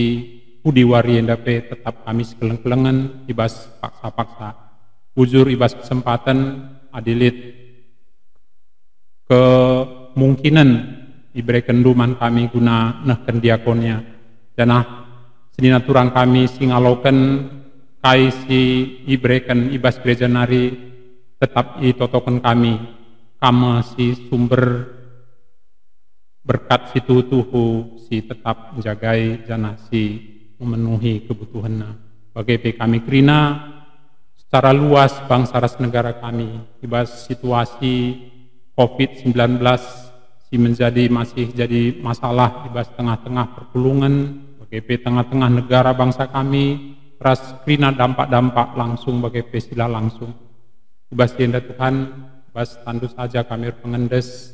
pudi wari enda pe tetap kami sikeleng-kelengen i bas paksa-paksa. Bujur i bas kesempaten adi lit kemungkinen iberekenndu man kami guna nehken diakonia. Janah senina turang kami si ngaloken kai si ibereken i bas gereja nari tetap itotoken kami. Kam me si sumber berkat si tuhu-tuhu si tetap njagai janah si memenuhi kebutuhenna. Bage pe kami kerina secara luas bangsa ras negara kami, i bas situasi covid sembilan belas si menjadi, masih jadi masalah i bas tengah-tengah perpulungen, bage pe tengah-tengah negara bangsa kami, ras kerina dampak-dampak langsung bage pe si la langsung. I bas si enda Tuhan, bas tanNdu saja kami erpengendes,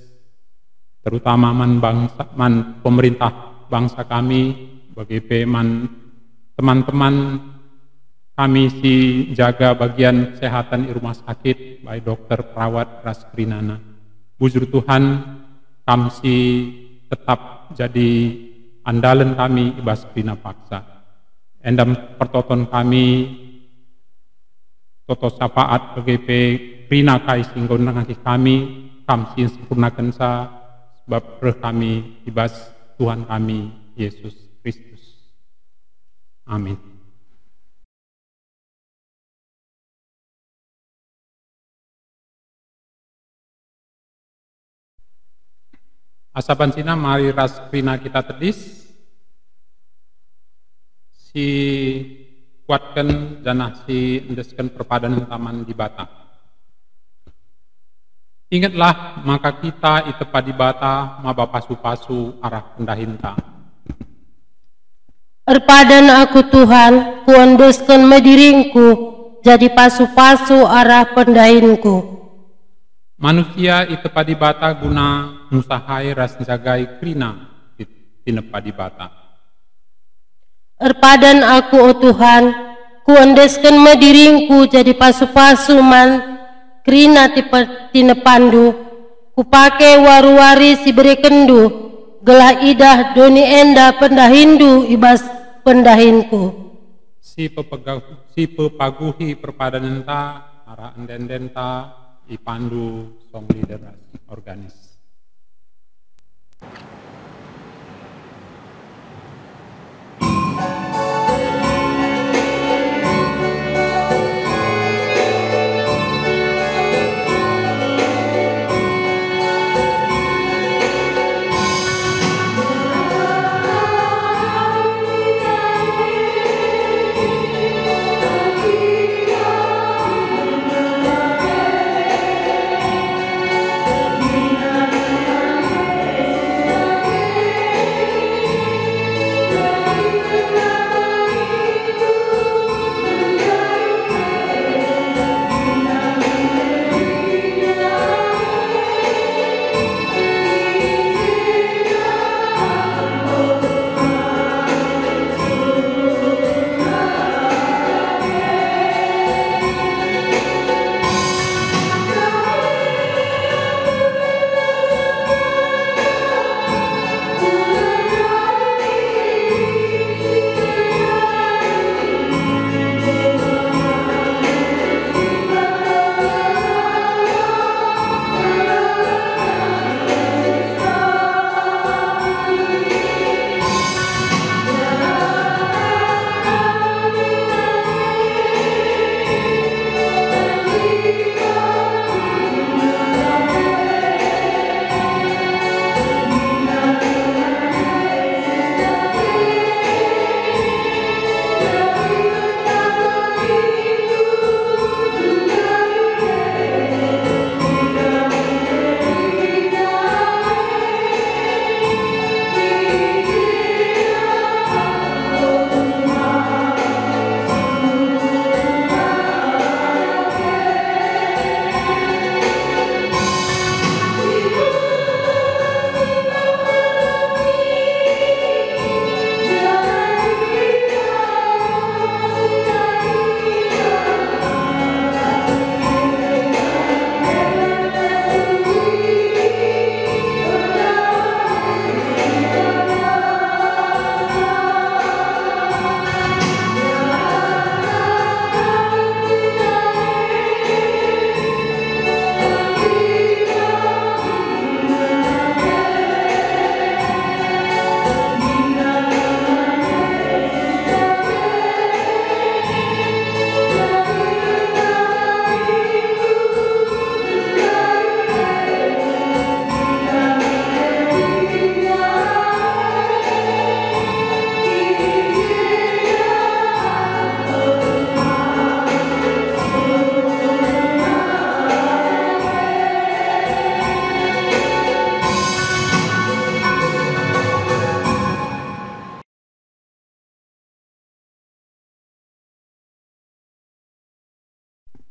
terutama man bangsa, man pemerintah bangsa kami, bage pe man teman-teman kami si jaga bagian kesehatan i rumah sakit, baik dokter, perawat, ras kerinana. Bujur Tuhan, Kam si tetap jadi andalen kami i bas kerina paksa. Enda me pertoton kami, toto syafaat bage pe kerina kai si enggo nangkih kami, Kam si sempurnakenca, sebab reh kami i bas Tuhan kami, Yesus Kristus. Amin. Asa banci mari ras kerina kita tedis, si kuatken janah si endesken perpadanenta man Dibata. Ingetlah maka kita itepa Dibata maba pasu-pasu arah pendahinta. Erpadan aku, Tuhan, kuendesken me diringku jadi pasu-pasu arah pendahinku. Manusia itepa Dibata guna ngusahi ras njagai kerina ti-, tinepa Dibata. Erpadan aku, o Tuhan, kuendesken me diringku jadi pasu-pasu man kerina tipe-, tinepandu. Kupake wari-wari si berekenndu, gelah idah doni enda pendahindu i bas pendahinku. Si pepegah-, si pepaguhi perpadanenta arah ende-endenta ipandu song leader ras organis.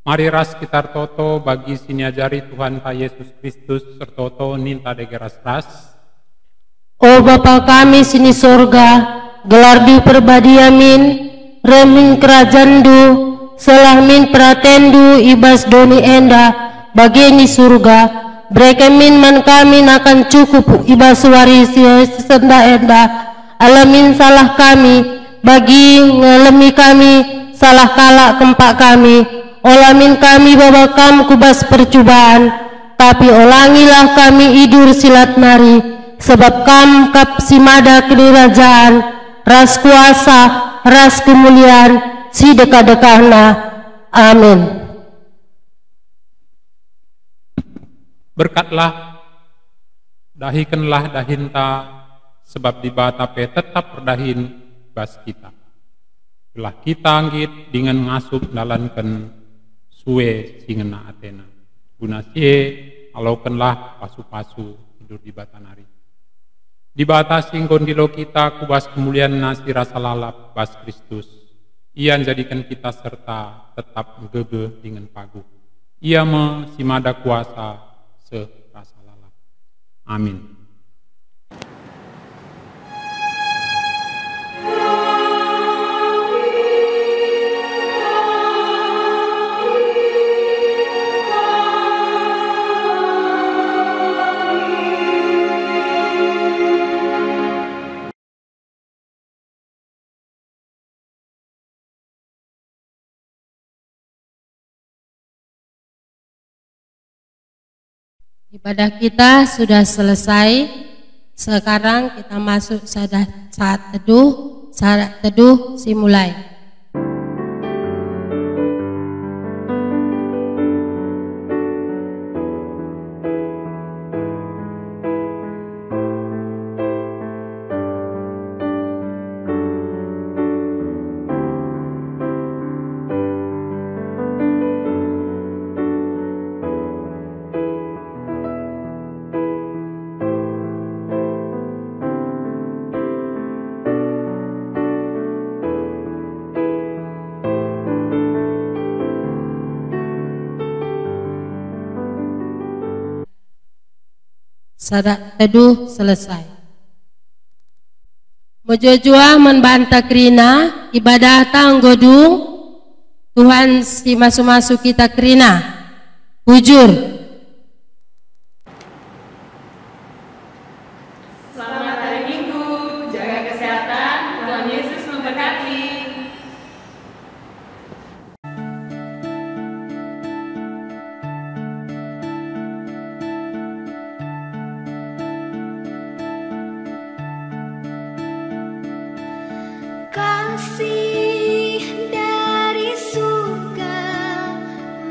Mari ras kita ertoto bagi si niajari Tuhanta Yesus Kristus, ertoto ninta dage ras-ras. O Bapa kami si ni sorga, gelarNdu perbadia min, reh min kerajanNdu, selah min peratenNdu i bas doni enda, bage ni Surga. Bereken min man kami nakan cukup i bas wari si senda enda. Alemi min salah kami, bagi ngalemi kami salah kalak kempak kami. Ola min kami baba Kam ku bas percuban, tapi olangilah kami idur si lat nari, sebab Kam kap si mada kinirajan, ras kuasa, ras kemulian, si dekah-dekahna. Amin. Berkatlah, dahikenlah dahinta, sebab Dibata pe tetap erdahin bas kita. Gelah kita nggit dingen ngasup ndalanken sue si ngena atena. Guna si e, alokenlah pasu-pasu idur Dibata nari. Dibata si enggo ndilo kita ku bas kemulianNa si rasa lalap bas Kristus, Ia njadiken kita serta tetap megegeh dingen paguh. Ia me si mada kuasa seh rasa lalap. Amin. Ibadah kita sudah selesai. Sekarang kita masuk sada saat teduh, saat teduh si mulai. Sada teduh selesai. Mejuah-juah man banta kerina, ibadahta enggo dung, Tuhan si masu-masu kita kerina. Bujur. Selamat hari Minggu, jaga kesehatan, Tuhan Yesus memberkati. Kasih dari surga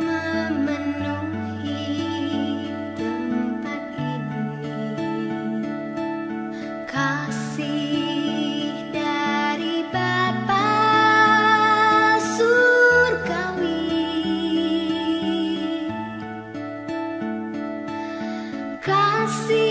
memenuhi tempat ini. Kasih dari Bapa Surgawi. Kasih